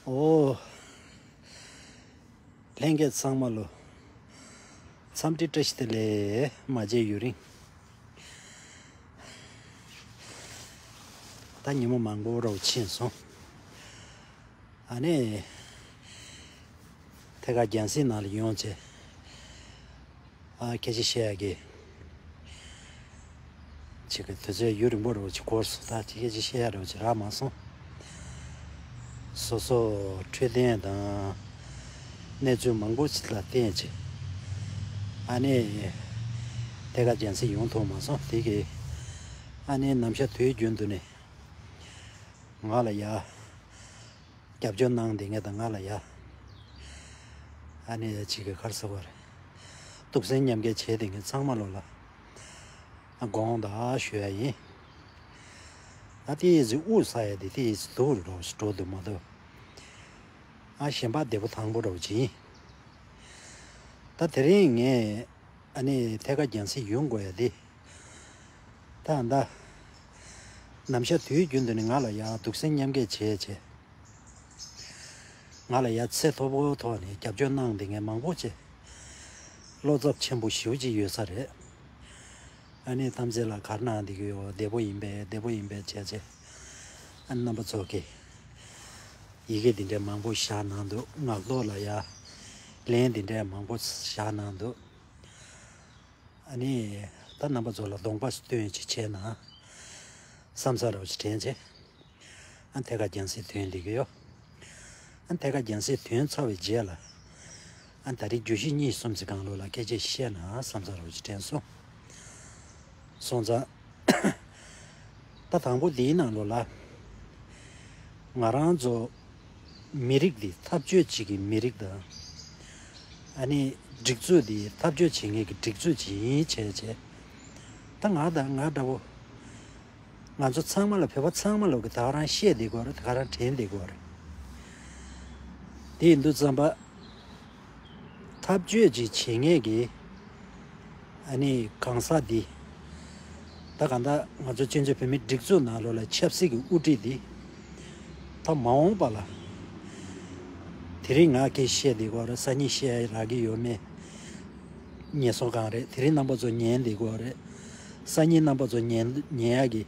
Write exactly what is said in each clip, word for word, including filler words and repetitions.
ཨོ། ལྷན་རྒྱས་ཚང་མ་ལོ། འཚམས་འདྲི་བཀྲ་ཤིས་བདེ་ལེགས། མ་མཇལ་ཡུན་རིང་། ད་ཉིན་མོ་མང་པོ་རོགས་ཕྱིན་སོང་། ཨ་ནི། ཐད་ཀར་རྒྱང་སྲིང་ནང་ལ་ཡོང་བྱས། ཨ་སྐད་ཆ་བཤད་ཡག་གི། ཅིག་གི་དུས་ཚོད་ཡུན་རིང་པོ་རོགས་ཅིག་འགོར་སོང་། ད་ཅིག་སྐད་ཆ་བཤད་ཡག་རོགས་ཅིག་རག་མ་སོང་། སོ་སོ་འཕྲོད་བསྟེན་དང་། གནས་ཚུལ་མང་པོ་ཞིག་ལ་བརྟེན་བྱས། ཨ་ནི། ཐད་ཀར་རྒྱང་སྲིང་ཡོང་ཐུབ་མ་སོང་། དེ་གི། ཨ་ནི་ནམ་ཞག་དུས་རྒྱུན་དུ་ནི། ང་ལ་ཡ། རྒྱབ་སྐྱོར་གནང་བསྡད་མཁན་དང་ང་ལ་ཡ། ཨ་ནི་ཅིག་གི་ག་རེ་ཟེར་དགོས་རེད། གཏུག་སེམས་མཉམ་སྐྱེད་བྱས་བསྡད་མཁན་ཚང་མ་ལོ་ལ། ཨ་དགོངས་དག་ཞུ་ཡ་ཡིན། ཨ་དེ་ཡི་ཟི་དབུགས་ཟ་ཡ་དེ་དེ་ཡི་ཟི་སྡུག་རུ་འགྲོ་ཞིག་འགྲོ་འདུག་མ་གཏོགས། ཨ་གཞན་པ་བདེ་པོ་ཐང་པོ་འགྲོ་ཅིག་ཡིན། ད་དེ་རིང་ངས་ཨ་ནི་ཐད་ཀར་རྒྱང་སྲིང་ཡོང་དགོས་ཡ་དེ། ད་ད། ནམ་ཞག་དུས་རྒྱུན་དུ་ནི་ང་ལ་ཡ་གཏུག་སེམས་མཉམ་སྐྱེད་བྱས་བྱས། ང་ལ་ཡ་ཚད་མཐོ་པོའི་ཐོག་ནས་རྒྱབ་སྐྱོར་གནང་བསྡད་མཁན་མང་པོ་ཅིག་བློ་འཚབ་ཆེན་པོ་ཞེ་པོ་ཅིག་ཡོད་ས་རེད། ཨ་ནི་གཏམ་ཚེ་ལ་ག་རེ་གནང་བསྡད་ཀྱི་ཡོད། བདེ་པོ་ཡིན་པས། བདེ་པོ་ཡིན་པས་བྱས་བྱས། ཨ་ནི་རྣམ་པ་ཚོ་གིས་ཡི་གེ་འདི་འདྲའི་མང་པོ་བཞག་གནང་འདུག་ངག་ཐོག་ལ་ཡ་ལན་འདི་འདྲའི་མང་པོ་བཞག་གནང་འདུག་ཨ་ནི་ད་རྣམ་པ་ཚོ་ལ་གདོང་པ་སྟོན་ཅིག་བྱས་ན་བསམ་ས་རོགས་ཅིག་དྲན་བྱས། ཨ་ཐད་ཀར་རྒྱང་སྲིང་ཐོན་བསྡད་ཀྱི་ཡོད། ཨ་ཐད་ཀར་རྒྱང་སྲིང་ཐོན་ཚར་བའི་རྗེས་ལ། ཨ་ད་རེས་བརྗོད་གཞི་གཉིས་གསུམ་ཙམ་སྒང་ལོགས་ལ་སྐད་ཆ་བཤད་ན་བསམ་ས་རོགས་ཅིག་དྲན་སོང་། སོང་ཙང་། ད་དང་པོ་འདིའི་ནང་ལོགས་ལ། ང་རང་ཚོ་མི་རིགས་འདི་འཐབ་རྩོད་བྱེད་ཀྱི་མི་རིགས་དང་། ཨ་ནི་སྒྲིག་འཛུགས་འདི་འཐབ་རྩོད་བྱེད་མཁན་གྱི་སྒྲིག་འཛུགས་ཅིག་ཡིན་བྱས་བྱས། ད་ང་དང་ང་འདྲ་བོ། ང་ཚོ་ཚང་མ་ལ་བོད་པ་ཚང་མ་ལོག་གི་ད་ག་རང་བཤད་བསྡད་ཀྱི་ཡོད་རེད། ད་ག་རང་དྲན་བསྡད་ཀྱི་ཡོད་རེད། དེ་ཡིན་དུས་ཙམ་པ། འཐབ་རྩོད་ཅིག་བྱེད་མཁན་གྱི་ཨ་ནི་གང་ཟག་འདི། ད་གང་ལྟར་ང་ཚོ་བཙན་བྱོལ་བོད་མིའི་སྒྲིག་འཛུགས་ནང་ལོགས་ལ་ཆབ་སྲིད་ཀྱི་དབུ་ཁྲིད་འདི། ད་མ་འོངས་པ་ལ་དེ་རིང་ང་སྐད་བཤད་བསྡད་ཀྱི་ཡོད་རེད། སང་ཉིན་བཤད་ཡ་རག་གི་ཡོད་མེད་ངེས་སོང་གང་རེད། དེ་རིང་རྣམ་པ་ཚོ་ཉན་བསྡད་ཀྱི་ཡོད་རེད། སང་ཉིན་རྣམ་པ་ཚོ་ཉན་ཉན་ཡ་གི་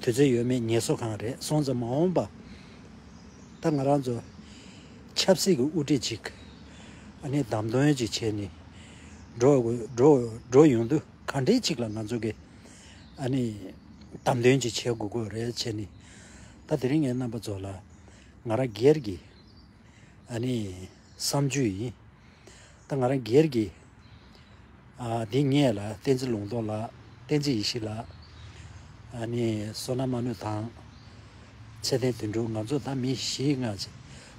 དུས་ཚོད་ཡོད་མེད་ངེས་སོང་གང་རེད། སོང་ཙང་མ་འོངས་པ། ད་ང་རང་ཚོ་ཆབ་སྲིད་ཀྱི་དབུ་ཁྲིད་ཅིག་ཨ་ནི་བདམས་ཐོན་ཅིག་བྱས་ནས་འགྲོ་དགོས་འགྲོ་འགྲོ་ཡོང་དུས་ག་འདྲའི་ཅིག་ལ་ང་ཚོ་གི་ཨ་ནི་བདམས་ཐོན་ཅིག་བྱེད་དགོས་ཀྱི་རེད་བྱས་ནས། ད་དེ་རིང་ངས་རྣམ་པ་ཚོ་ལ་ང་རང་སྒེར་གྱི་ཨ་ནི་བསམ་ཚུལ་ཡིན། ད་ང་རང་སྒེར་གྱི་ཨ་འདི་ངས་ལ་བསྟན་འཛིན་ལུང་རྟོགས་ལགས། བསྟན་འཛིན་ཡེ་ཤེས་ལགས། ཨ་ནི་བསོད་ནམས་དམར་ནོར་དང་། ཚེ་བརྟན་དོན་གྲུབ། ང་ཚོ་ད་མི་བཞི་ལྔ་ཅིག་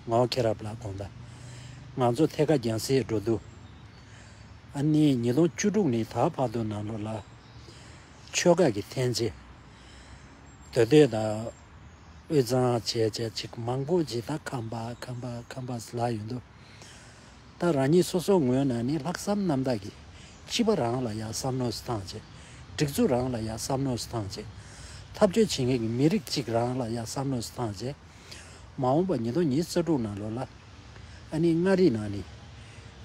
ངག་མཁྱེན་རབ་ལགས་དགོངས་དག་ང་ཚོ་ཐད་ཀར་རྒྱང་སྲིང་འགྲོ་དུས། ཨ་ནི་ཉིས་སྟོང་བཅུ་དྲུག་ནས་ད་བར་དུ་ནང་ལོགས་ལ། ཆོལ་ཁ་གི་འཐེན་འཛིན། མདོ་སྟོད་དང་། དབུས་གཙང་བྱས་བྱས་ཅིག་མང་པོ་ཅིག་ད་ཁམས་པ་ཁམས་པ་ཁམས་པ་ཟེར་ལབ་ཡོང་དུས། ད་རང་ཉིད་སོ་སོའི་ངོས་ནས་ནི་ལྷག་བསམ་རྣམ་དག་གིས་སྤྱི་པ་རང་ལ་ཡ་བསམ་བློ་ཞིག་བཏང་བྱས། སྒྲིག་འཛུགས་རང་ལ་ཡ་བསམ་བློ་ཞིག་བཏང་བྱས། འཐབ་རྩོད་བྱེད་མཁན་གྱི་མི་རིགས་གཅིག་རང་ལ་ཡ་བསམ་བློ་ཞིག་བཏང་བྱས། མ་འོངས་པ་ཉིས་སྟོང་ཉི་ཤུ་རྩ་དྲུག་ནང་ལོགས་ལ་ཨ་ནི་མངའ་རིས་ནང་ནས་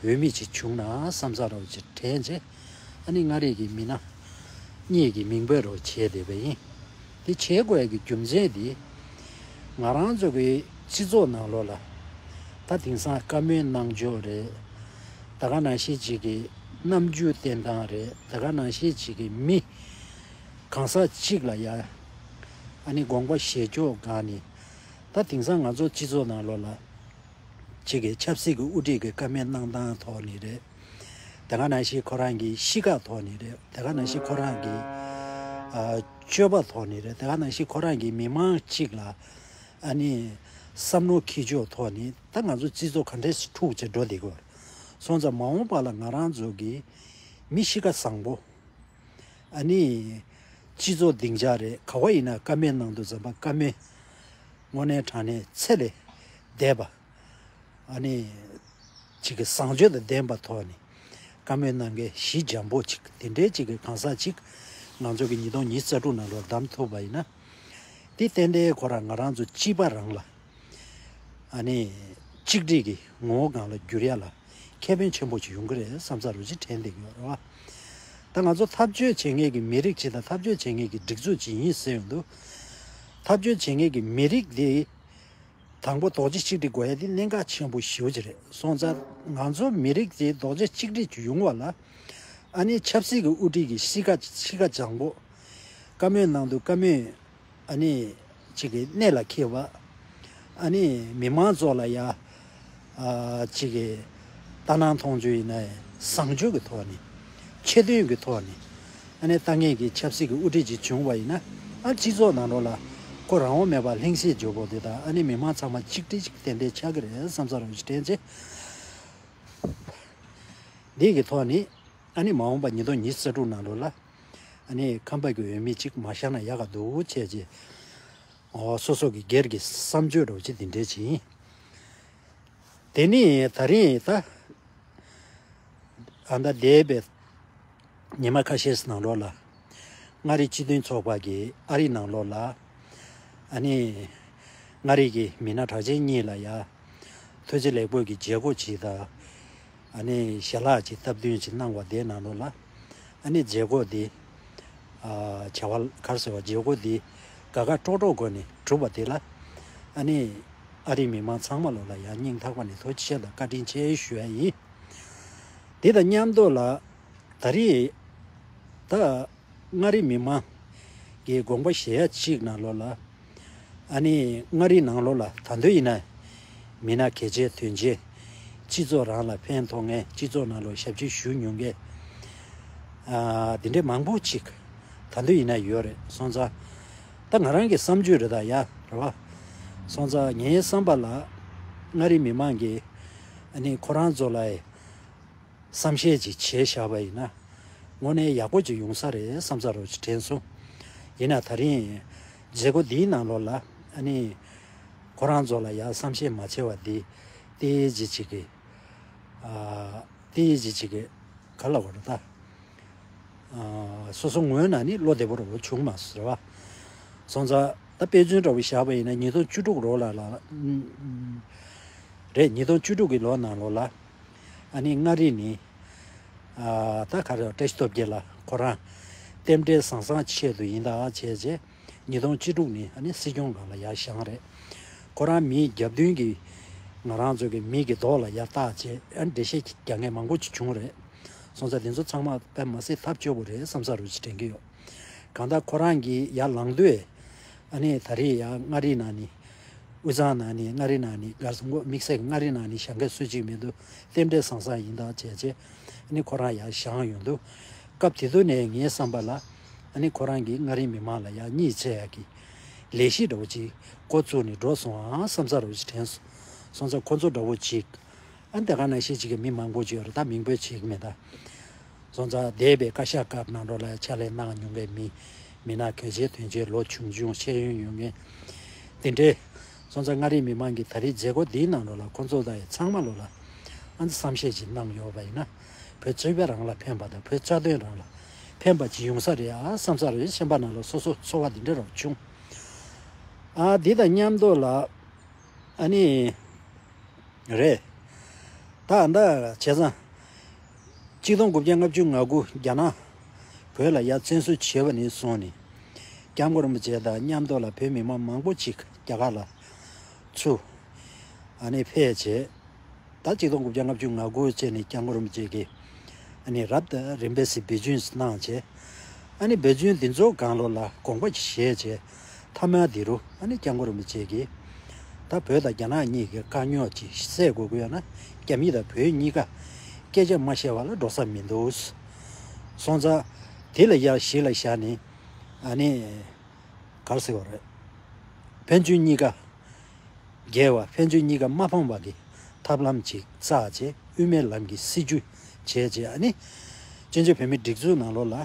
འོས་མི་ཅིག་བྱུང་ན་བསམ་ས་རོགས་ཅིག་དྲན་བྱས། ཨ་ནི་མངའ་རིས་ཀྱི་མི་སྣ་གཉིས་ཀྱི་མིང་འབོད་རོགས་བྱས་བསྡད་པ་ཡིན། དེ་བྱེད་དགོས་ཡ་གི་རྒྱུ་མཚན་དེ། ང་རང་ཚོ་གི་སྤྱི་ཚོགས་ནང་ལོགས་ལ་ད་དེང་སང་བཀའ་མོལ་གནང་ཕྱོགས་རེད། ད་ག་ནང་བཞིན་ཅིག་གི་རྣམ་འགྱུར་བསྟན་སྟངས་རེད། ད་ག་ནང་བཞིན་ཅིག་གི་མི་གང་ཟག་གཅིག་ལ་ཡ་ཨ་ནི་དགོངས་པ་བཞེས་ཕྱོགས་སྒང་ནས། ད་དེང་སང་ང་ཚོ་སྤྱི་ཚོགས་ནང་ལོགས་ལ་གཅིག་གི་ཆབ་སྲིད་ཀྱི་དབུ་ཁྲིད་ཀྱི་བཀའ་མོལ་གནང་སྟངས་ཐོག་ནས་རེད། དེ་ག་ནང་བཞིན་ཁོ་རང་གི་གཤིས་ཀ་ཐོག་ནས་རེད། དེ་ག་ནང་བཞིན་ཁོ་རང་གི་ཨ་སྤྱོད་པ་ཐོག་ནས་རེད། དེ་ག་ནང་བཞིན་ཁོ་རང་གི་མི་མང་གཅིག་ལ་ཨ་ནི་བསམ་བློ་འཁྱེར་ཕྱོགས་ཐོག་ནས་ད་ང་ཚོ་སྤྱི་ཚོགས་ག་འདྲས་འཁྲུག་བྱས་འགྲོ་བསྡད་ཀྱི་ཡོད་རེད། སོང་ཙང་མ་འོངས་པ་ལ་ང་རང་ཚོ་གི་མི་གཤིས་ཀ་བཟང་པོ། ཨ་ནི། སྤྱི་ཚོགས་སྡིངས་ཆ་རེད། ག་བ་ཡིན་ན་བཀའ་མོལ་གནང་དུས་ཙམ་པ་བཀའ་མོལ། དངོས་གནས་དྲང་གནས་ཚད་ལས་འདས་པ། ཨ་ནི། ཅིག་གི་བཟང་སྤྱོད་དང་ལྡན་པ་ཐོག་ནས། བཀའ་མོལ་གནང་མཁན་ཞི་འཇམ་པོ་ཅིག་དེ་འདྲའི་ཅིག་གི་གང་ཟག་ཅིག་ང་ཚོ་གི་ཉིས་སྟོང་ཉི་ཤུ་རྩ་དྲུག་ནང་ལོགས་བདམས་ཐུབ་པ་ཡིན་ན། དེ་ཏན་ཏན་ཁོ་རང་ང་རང་ཚོ་སྤྱི་པ་རང་ལ། ཨ་ནི་གཅིག་སྒྲིལ་གྱི་ངོ་བོ་སྒང་ལ་འགྱུར་ཡ་ལ་ཁེ་ཕན་ཆེན་པོ་ཅིག་ཡོང་གི་རེད་བསམ་ས་རུ་ཅིག་དྲན་བསྡད་ཀྱི་ཡོད་རེད་བ། ད་ང་ཚོ་འཐབ་རྩོད་བྱེད་མཁན་གྱི་མི་རིགས་ཅིག་དང་འཐབ་རྩོད་བྱེད་མཁན་གྱི་སྒྲིག་འཛུགས་ཅིག་ཡིན་ཟེར་ཡོང་དུས། འཐབ་རྩོད་བྱེད་མཁན་གྱི་མི་རིགས་དེ་དང་པོ་རྡོག་རྩ་གཅིག་སྒྲིལ་དགོས་ཡ་དེ་གནད་འགག་ཆེན་པོ་ཞེ་པོ་ཅིག་རེད། སོང་ཙང་ང་ཚོ་མི་རིགས་དེ་རྡོག་རྩ་གཅིག་སྒྲིལ་ཅིག་ཡོང་བ་ལ། ཨ་ནི་ཆབ་སྲིད་ཀྱི་དབུ་ཁྲིད་ཀྱི་གཤིས་ཀ་གཤིས་ཀ་བཟང་པོ། བཀའ་མོལ་གནང་དུས་བཀའ་མོལ་ཨ་ནི་གཅིག་གི་གནད་ལ་འཁེལ་བ། ཨ་ནི་མི་མང་ཚོ་ལ་ཡ་ཨ་གཅིག་གི་ལྟ་སྣང་མཐོང་ཆུང་ཡིན་ན་བཟང་སྤྱོད་ཀྱི་ཐོག་ནས་ཆེ་མཐོང་གི་ཐོག་ནས་ཨ་ནི་ལྟ་མཁན་གྱི་ཆབ་སྲིད་ཀྱི་དབུ་ཁྲིད་ཅིག་བྱུང་བ་ཡིན་ན། ཨ་སྤྱི་ཚོགས་ནང་ལོགས་ལ་ཁོ་རང་དབང་མེད་པར་ལྷིང་སྲིད་འཇོག་པོ་དེ་དང་ཨ་ནི་མི་མང་ཚང་མ་གཅིག་སྒྲིལ་ཅིག་ཏན་ཏན་ཆགས་ཀྱི་རེད་བསམ་ས་རུ་ཅིག་དྲན་ཆེ། འདི་གི་ཐོག་ནས་ཨ་ནི་མ་འོངས་པ་ཉིས་སྟོང་ཉི་ཤུ་རྩ་དྲུག་ནང་ལོགས་ལ་ཨ་ནི་ཁམས་པ་གི་འོས་མི་གཅིག་མ་བཞག་ན་ཡག་ག་འདུག་བྱས་རྗེས། ཨོ་སོ་སོ་གི་སྒེར་གྱི་བསམ་སྤྱོད་འདྲ་བོ་ཅིག་འདི་འདྲས་ཅིག་ཡིན། དེ་ནི་ད་རིང་ད་ཨ་ད་འདས་པའི་ཉི་མ་ཁ་ཤས་ནང་ལོགས་ལ་མངའ་རིས་སྤྱི་མཐུན་ཚོགས་པ་གི་ཨ་རི་ནང་ལོགས་ལ་ཨ་ནི་མངའ་རིས་ཀྱི་མི་སྣ་གྲགས་ཅན་གཉིས་ལ་ཡ་ཐུགས་རྗེ་ལེགས་འབུལ་གྱི་མཛད་སྒོ་ཅིག་དང་། ཨ་ནི་ཞལ་ལག་ཅིག་སྟབས་བསྟུན་ཅིག་གནང་བ་དེའི་ནང་ལོགས་ལ་ཨ་ནི་མཛད་སྒོ་འདི་ཨ་བྱ་བ་ག་རེ་ཟེར་བ་མཛད་སྒོ་འདི་དགའ་དགའ་སྤྲོ་སྤྲོ་སྒོ་ནས་གྲུབ་པ་དེ་ལ་ཨ་ནི་ཨ་རིའི་མི་མང་ཚང་མ་ལོ་ལ་ཡང་སྙིང་ཐག་པ་ནས་ཐུགས་རྗེ་ཆེ་དང་བཀའ་དྲིན་ཆེ་ཞུ་ཡ་ཡིན། དེ་དང་མཉམ་དུ་ལ་ད་རེས་ད། མངའ་རིས་མི་མང་གི་དགོངས་པ་བཞེས་ཡ་གཅིག་ནང་ལོགས་ལ། ཨ་ནི་མངའ་རིས་ནང་ལོགས་ལ་ད་དུང་ཡིན་ན་མི་སྣ་གལ་ཆེ་དོན་ཆེ་སྤྱི་ཚོགས་རང་ལ་ཕན་ཐོགས་མཁན་སྤྱི་ཚོགས་ནང་ལོགས་ཞབས་ཕྱི་ཞུ་མྱོང་མཁན་ཨ་དེ་འདྲའི་མང་པོ་ཅིག་ད་དུང་ཡིན་ན་ཡོད་རེད་སོང་ཙང་། ད་ང་རང་གི་བསམ་ཚུལ་རེད་ད་ཡ་རེད་བ། སོང་ཙང་ངའི་བསམ་པ་ལ་མངའ་རིས་མི་མང་གིས་ཨ་ནི་ཁོ་རང་ཚོ་ལ་བསམ་ཤེས་ཅིག་བྱས་བཞག་པ་ཡིན་ན། དངོས་གནས་ཡག་པོ་ཅིག་ཡོང་ས་རེད་བསམ་ས་རོ་ཅིག་དྲན་སོང་། ཡིན་ན་ད་རིང་མཛད་སྒོ་འདིའི་ནང་ལོགས་ལ་ཨ་ནི་ཁོ་རང་ཚོ་ལ་ཡང་བསམ་ཤེས་མ་བྱས་པ་འདི་ཏེ་ཅི་ཅིག་གི་ཨ་ཏེ་ཅི་ཅིག་གི་ག་ལ་བར་ད་ཨ་སོ་སོ་ངོས་ན་ནི་བློ་བདེ་པོ་རོ་བྱུང་མ་སོང་རེད་བ། སོང་ཙང་ད་དཔེ་མཚོན་འདྲ་བོ་བཞག་པ་ཡིན་ན་ཉིས་སྟོང་བཅུ་དྲུག་ལོ་ལ་ལ་རེད་ཉིས་སྟོང་བཅུ་དྲུག་གི་ལོ་ནང་ལོགས་ལ། ཨ་ནི་མངའ་རིས་ནི། ཨ་ད་ག་རེ་བཀྲ་ཤིས་སྟོབས་རྒྱལ་ལགས་ཁོ་རང་རྟེན་འབྲེལ་བཟང་བཟང་ཆེད་དུ་ཡིན་ད་བྱས་རྗེས་ཉིས་སྟོང་བཅུ་དྲུག་ནི་ཨ་ནི་སྲིད་སྐྱོང་སྒང་ལ་ཡར་བཞེངས་རེད། ཁོ་རང་མིའི་རྒྱབ་མདུན་གྱི་ང་རང་ཚོ་གི་མི་གི་རྡོག་ལ་ཡར་བཏགས་རྗེས་ཨ་ནི་འགྲེལ་བཤད་རྒྱག་མཁན་མང་པོ་ཅིག་བྱུང་རེད། སོང་ཙང་དེ་ཚོ་ཚང་མ་དཔེ་མ་སྲིད་ཐབས་སྐྱོ་པོ་རེད་བསམ་ས་རུ་ཅིག་དྲན་གྱི་ཡོད། གང་ལྟར་ཁོ་རང་གིས་ཡར་ལངས་དུས། ཨ་ནི་ད་རེས་ཡར་མངའ་རིས་ནང་ནས། དབུས་གཙང་ནང་ནས་མངའ་རིས་ནང་ནས་གར་སོང་གོ་དམིགས་བསལ་གྱི་མངའ་རིས་ནང་ནས་བཞེངས་མཁན་སུ་གཅིག་མི་འདུག་རྟེན་འབྲེལ་བཟང་བཟང་ཡིན་ད་བྱས་རྗེས། ཨ་ནི་ཁོ་རང་ཡར་བཞེངས་ཡོང་དུས། སྐབས་དེ་དུས་ནས་ངའི་བསམ་པ་ལ། ཨ་ནི་ཁོ་རང་གིས་མངའ་རིས་མི་མང་ལ་ཡར་གཉིས་བྱས་ཡག་གི་ལས་གཞི་འདྲ་བོ་ཅིག་འགོ་བཙུགས་ནས་འགྲོ་སོང་ཨང་བསམ་ས་རུ་ཅིག་དྲན་སོང་། སོང་ཙང་ཁོ་ཚོ་འདྲ་བོ་ཅིག་ཨ་ནི་དེ་ག་ནང་བཞིན་ཅིག་གི་མི་མང་པོ་ཅིག་ཡོད་རེད་ད་མིང་འབོད་བྱེད་ཀྱི་མེད་ད། སོང་ཙང་འདས་པའི་བཀའ་ཤག་སྐབས་ནང་ལོགས་ལ་ཕྱག་ལས་གནང་མྱོང་མཁན་མི་མི་སྣ་གལ་ཆེ་དོན་ཆེ་ལོ་ཆུང་ཆུང་ཤེས་ཡོན་ཡོད་མཁན་དེ་འདྲས། སོང་ཙང་མངའ་རིས་མི་མང་གིས་ད་རེས་མཛད་སྒོ་འདིའི་ནང་ལོགས་ལ་ཁོང་ཚོ་ད་ཡི་ཚང་མ་ལོགས་ལ་ཨ་ནི་བསམ་ཤེས་ཅིག་གནང་ཡོད་པ་ཡིན་ན་བོད་སྤྱི་པའི་རང་ལ་ཕན་པ་དང་བོད་རྩ་དོན་རང་ལ་ཕན་པ་ཅིག་ཡོང་ས་རེད་ཨ་བསམ་ས་རེད་ཤན་པ་ནང་ལ་སོ་སོ་ཚོར་བ་འདི་འདྲ་རོགས་བྱུང་། ཨ་འདི་དང་མཉམ་དུ་ལ། ཨ་ནི། རེད། ད་ཨ་འདྲ་བྱས་ཙང་། གཅིག་སྟོང་དགུ་བརྒྱ་ལྔ་བཅུ་ང་དགུ་རྒྱ་ནག་བོད་ལ་ཡར་བཙན་བཟུང་བྱས་པ་ནས་བཟུང་ནས། སྐྱབས་མགོན་རིན་པོ་ཆེ་དང་མཉམ་དུ་ལ་བོད་མི་མང་མང་པོ་ཅིག་རྒྱ་གར་ལ་ཚུར། ཨ་ནི་ཕེབས་བྱས། ད་གཅིག་སྟོང་དགུ་བརྒྱ་ལྔ་བཅུ་ང་དགུ་བྱས་ནས་སྐྱབས་མགོན་རིན་པོ་ཆེ་གིས། ཨ་ནི་རབ་དང་རིམ་པས་སུ་འབད་བརྩོན་གནང་བྱས། ཨ་ནི་འབད་བརྩོན་འདི་ཚོ་སྒང་ལོགས་ལ་དགོངས་པ་བཞེས་བྱས། མཐའ་མ་འདི་རུ་ཨ་ནི་སྐྱབས་མགོན་རིན་པོ་ཆེ་གིས། ད་བོད་དང་རྒྱ་ནག་གཉིས་ཀྱི་དཀའ་རྙོག་ཅིག་སེལ་དགོས་ཀྱི་ཡོད་ན་རྒྱ་མི་དང་བོད་གཉིས་ཀ་སྐད་ཆ་མ་བཤད་པ་ལ་འགྲོ་ས་མི་འདུག་སོང་ཙང་དེ་ལ་ཡར་གཞི་ལ་བཞག་ནས་ཨ་ནི་ག་རེ་ཟེར་བ་རེད། ཕན་ཚུན་གཉིས་ཀ་རྒྱལ་བ་ཕན་ཚུན་གཉིས་ཀ་མ་ཕམ་པ་གི་ཐབས་ལམ་ཅིག་བཙལ་བྱས་དབུ་མའི་ལམ་གྱི་སྲིད་བྱུས་བྱས་བྱས་ཨ་ནི་བཙན་བྱོལ་བོད་མིའི་སྒྲིག་འཛུགས་ནང་ལོགས་ལ་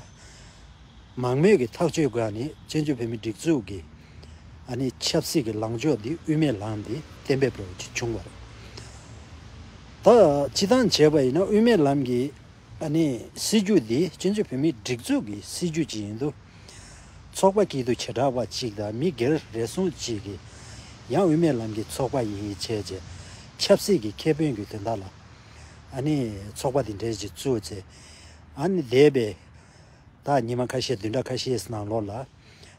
མང་མོས་ཀྱི་ཐག་གཅོད་སྒང་ནས་བཙན་བྱོལ་བོད་མིའི་སྒྲིག་འཛུགས་ཀྱི་ཨ་ནི་ཆབ་སྲིད་ཀྱི་ལངས་ཕྱོགས་འདི་དབུ་མའི་ལམ་འདི་གཏན་འབེབས་རོགས་ཅིག་བྱུང་བ་རེད། ད་སྤྱིར་བཏང་བྱས་པ་ཡིན་ན་དབུ་མའི་ལམ་གྱི་ཨ་ནི་སྲིད་བྱུས་འདི་བཙན་བྱོལ་བོད་མིའི་སྒྲིག་འཛུགས་ཀྱི་སྲིད་བྱུས་ཅིག་ཡིན་དུས། ཚོགས་པ་སྐྱིད་སྡུག་བྱེ་བྲག་པ་གཅིག་དང་མི་སྒེར་རེ་ཟུང་གཅིག་གིས་ ཡང་དབུ་མའི་ལམ་གྱི་ཚོགས་པ་ཡིན་བྱས་བྱས། ཆབ་སྲིད་ཀྱི་ཁེ་ཕན་གྱི་དོན་དག་ལ། ཨ་ནི་ཚོགས་པ་འདི་འདྲའི་ཅིག་བཙུགས་བྱས། ཨ་ནི་འདས་པའི་ད་ཉི་མ་ཁ་ཤས་བདུན་ཕྲག་ཁ་ཤས་ནང་ལོགས་ལ།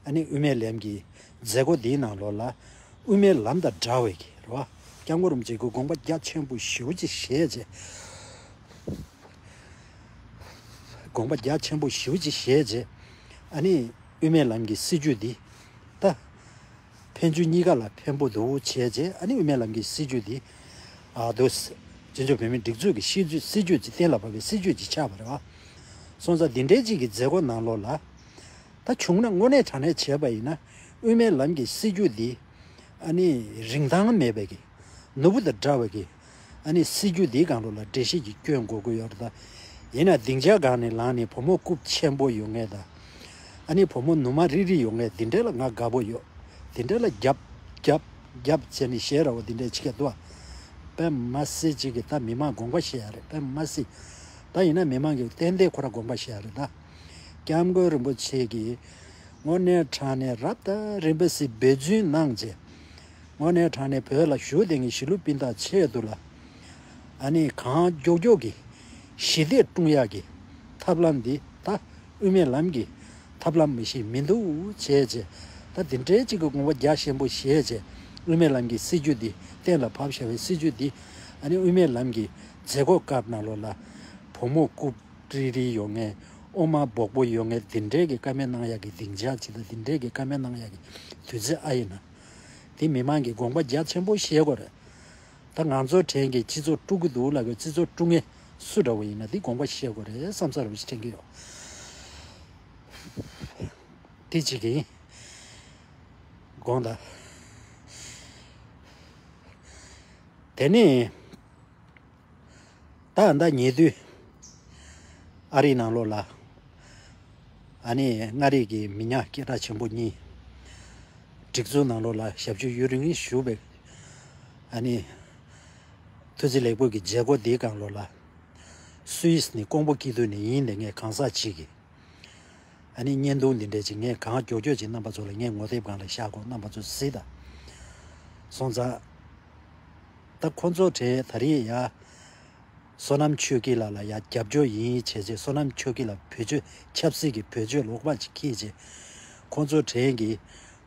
ཨ་ནི་དབུ་མའི་ལམ་གྱི་མཛད་སྒོ་འདིའི་ནང་ལོགས་ལ། དབུ་མའི་ལམ་དང་འདྲ་བའི་གི་རེད་བ། སྐྱབས་མགོན་རིན་པོ་ཆེ་གི་དགོངས་པ་རྒྱ་ཆེན་པོ་ཞེ་པོ་ཅིག་བཞེས་བྱས། དགོངས་པ་རྒྱ་ཆེན་པོ་ཞེ་པོ་ཅིག་བཞེས་བྱས། ཨ་ནི་དབུ་མའི་ལམ་གྱི་སྲིད་བྱུས་འདི་ད་ཕན་ཚུན་གཉིས་ཀ་ལ་ཕན་པོ་འདུག་བྱས་བྱས། ཨ་ནི་དབུ་མའི་ལམ་གྱི་སྲིད་བྱུས་འདི་ཨ་དོ་བཙན་བྱོལ་བོད་མིའི་སྒྲིག་འཛུགས་ཀྱི་སྲིད་བྱུས་སྲིད་བྱུས་ཅིག་གཏན་ལ་ཕབ་པའི་སྲིད་བྱུས་ཅིག་ཆགས་པ་རེད་བ། སོང་ཙང་འདི་འདྲའི་ཅིག་གི་མཛད་སྒོ་ནང་ལོགས་ལ། ད་བྱུང་ན་དངོས་གནས་དྲང་གནས་བྱས་པ་ཡིན་ན། དབུ་མའི་ལམ་གྱི་སྲིད་བྱུས་འདི་ཨ་ནི་རིན་ཐང་མེད་པའི་གི་ནོར་བུ་དང་འདྲ་བའི་གི། ཨ་ནི་སྲིད་བྱུས་འདིའི་སྒང་ལོགས་ལ་འགྲེལ་བཤད་ཅིག་སྐྱོན་དགོས་ཀྱི་ཡོད་རེད་ད། ཡིན་ན་སྡིངས་ཆ་སྒང་ནས་ལངས་ནས་བུ་མོ་རྐུབ་ཆེན་པོ་ཡོད་མཁན་དང་། ཨ་ནི་བུ་མོ་ནུ་མ་རིག་རིག་ཡོད་མཁན་འདི་འདྲ་ལ་ང་དགའ་པོ་ཡོད། འདི་འདྲ་ལ་རྒྱབ་རྒྱབ་རྒྱབ་བྱས་ནས་ཞེ་དྲག་པོ་འདི་འདྲ་བྱེད་མཁན་འདུག་ཨ། དཔེ་མ་སྲིད་ཅིག་གི་ད་མི་མང་དགོངས་པ་བཞེས་ཡ་རེད། དཔེ་མ་སྲིད། ད་ཡིན་ན་མི་མང་གི་ཏན་ཏན་ཁོ་རང་དགོངས་པ་བཞེས་ཡ་རེད་ད། སྐྱབས་མགོན་རིན་པོ་ཆེ་གིས་དངོས་གནས་དྲང་གནས་རབ་དང་རིམ་པ་ཞིག་འབད་བརྩོན་གནང་བྱས། དངོས་གནས་དྲང་གནས་བོད་ལ་བཞུགས་བསྡད་མཁན་གཞིས་ལུས་སྤུན་ཟླ་ཆེད་དུ་ལ། ཨ་ནི་གང་མགྱོགས་མགྱོགས་ཀྱི་ཞི་བདེ་བསྐྲུན་ཡག་གི་ཐབས་ལམ་འདི་ད་དབུ་མའི་ལམ་གྱི་ཐབས་ལམ་མ་གཏོགས་མི་འདུག་བྱས་བྱས། ད་འདི་འདྲའི་ཅིག་གི་དགོངས་པ་རྒྱ་ཆེན་པོ་བཞེས་བྱས། དབུ་མའི་ལམ་གྱི་སྲིད་བྱུས་འདི་གཏན་ལ་ཕབ་བཞག་པའི་སྲིད་བྱུས་འདི། ཨ་ནི་དབུ་མའི་ལམ་གྱི་མཛད་སྒོ་སྐབས་ནང་ལོགས་ལ་བུ་མོ་རྐུབ་རིལ་རིལ་ཡོད་མཁན། ཨོ་མ་སྦོག་པོ་ཡོད་མཁན། འདི་འདྲའི་གི་བཀའ་མོལ་གནང་ཡག་གི་སྡིངས་ཆ་ཅིག་དང་། འདི་འདྲའི་གི་བཀའ་མོལ་གནང་ཡག་གི་དུས་ཚོད་ཨ་ཡིན་ན། དེ་མི་མང་གི་དགོངས་པ་རྒྱ་ཆེན་པོ་བཞེས་དགོས་རེད། ད་ང་ཚོ་གྲས་ཀྱི་སྤྱི་ཚོགས་དཀྲུག་གི་འདུག་ལབ་ཀྱི། སྤྱི་ཚོགས་དཀྲུག་མཁན་སུ་འདྲ་བོ་ཡིན་ན་དེ་དགོངས་པ་བཞེས་དགོས་རེད་བསམ་ས་རེད་བ་ཞིག་དྲན་གྱི་ཡོད། དེ་གཅིག་གི་དགོངས་དག་དེ་ནས། ད་ད་ཉེ་དུས་ཨ་རིའི་ནང་ལོགས་ལ། ཨ་ནི་མངའ་རིས་ཀྱི་མི་ཉག་སྐད་གྲགས་ཆེན་པོ་གཉིས། སྒྲིག་འཛུགས་ནང་ལོགས་ལ་ཞབས་ཞུ་ཡུན་རིང་ཞུས་པའི། ཨ་ནི་ཐུགས་རྗེ་ལེགས་འབུལ་གྱི་མཛད་སྒོ་འདིའི་སྒང་ལོགས་ལ། སུད་སི་ནས་ཀོང་པོ་སྐྱིད་སྡུག་ནས་ཡིན་ནས་ངས་གང་ཟག་ཅིག་གིས། ཨ་ནི་བརྙན་ཐུང་འདི་འདྲས་ཅིག་ངས་གང་མགྱོགས་མགྱོགས་ཅིག་རྣམ་པ་ཚོ་ལ་ངས་ངོ་དེབ་སྒང་ལ་བཞག་གོ། རྣམ་པ་ཚོ་གཟིགས་དང་། སོང་ཙང་། ད་ཁོ་ཚོ་གྲས་ད་རེས་ཡ། བསོད་ནམས་ཆོས་སྐྱིད་ལགས་ལ་ཡ་རྒྱབ་སྐྱོར་ཡིན་བྱས་བྱས། བསོད་ནམས་ཆོས་སྐྱིད་ལགས་བེད་སྤྱོད་ཆབ་སྲིད་ཀྱི་བེད་སྤྱོད་ལོག་པ་ཅིག་འཁྱེར་བྱས། ཁོ་ཚོ་གྲས་ཀྱིས་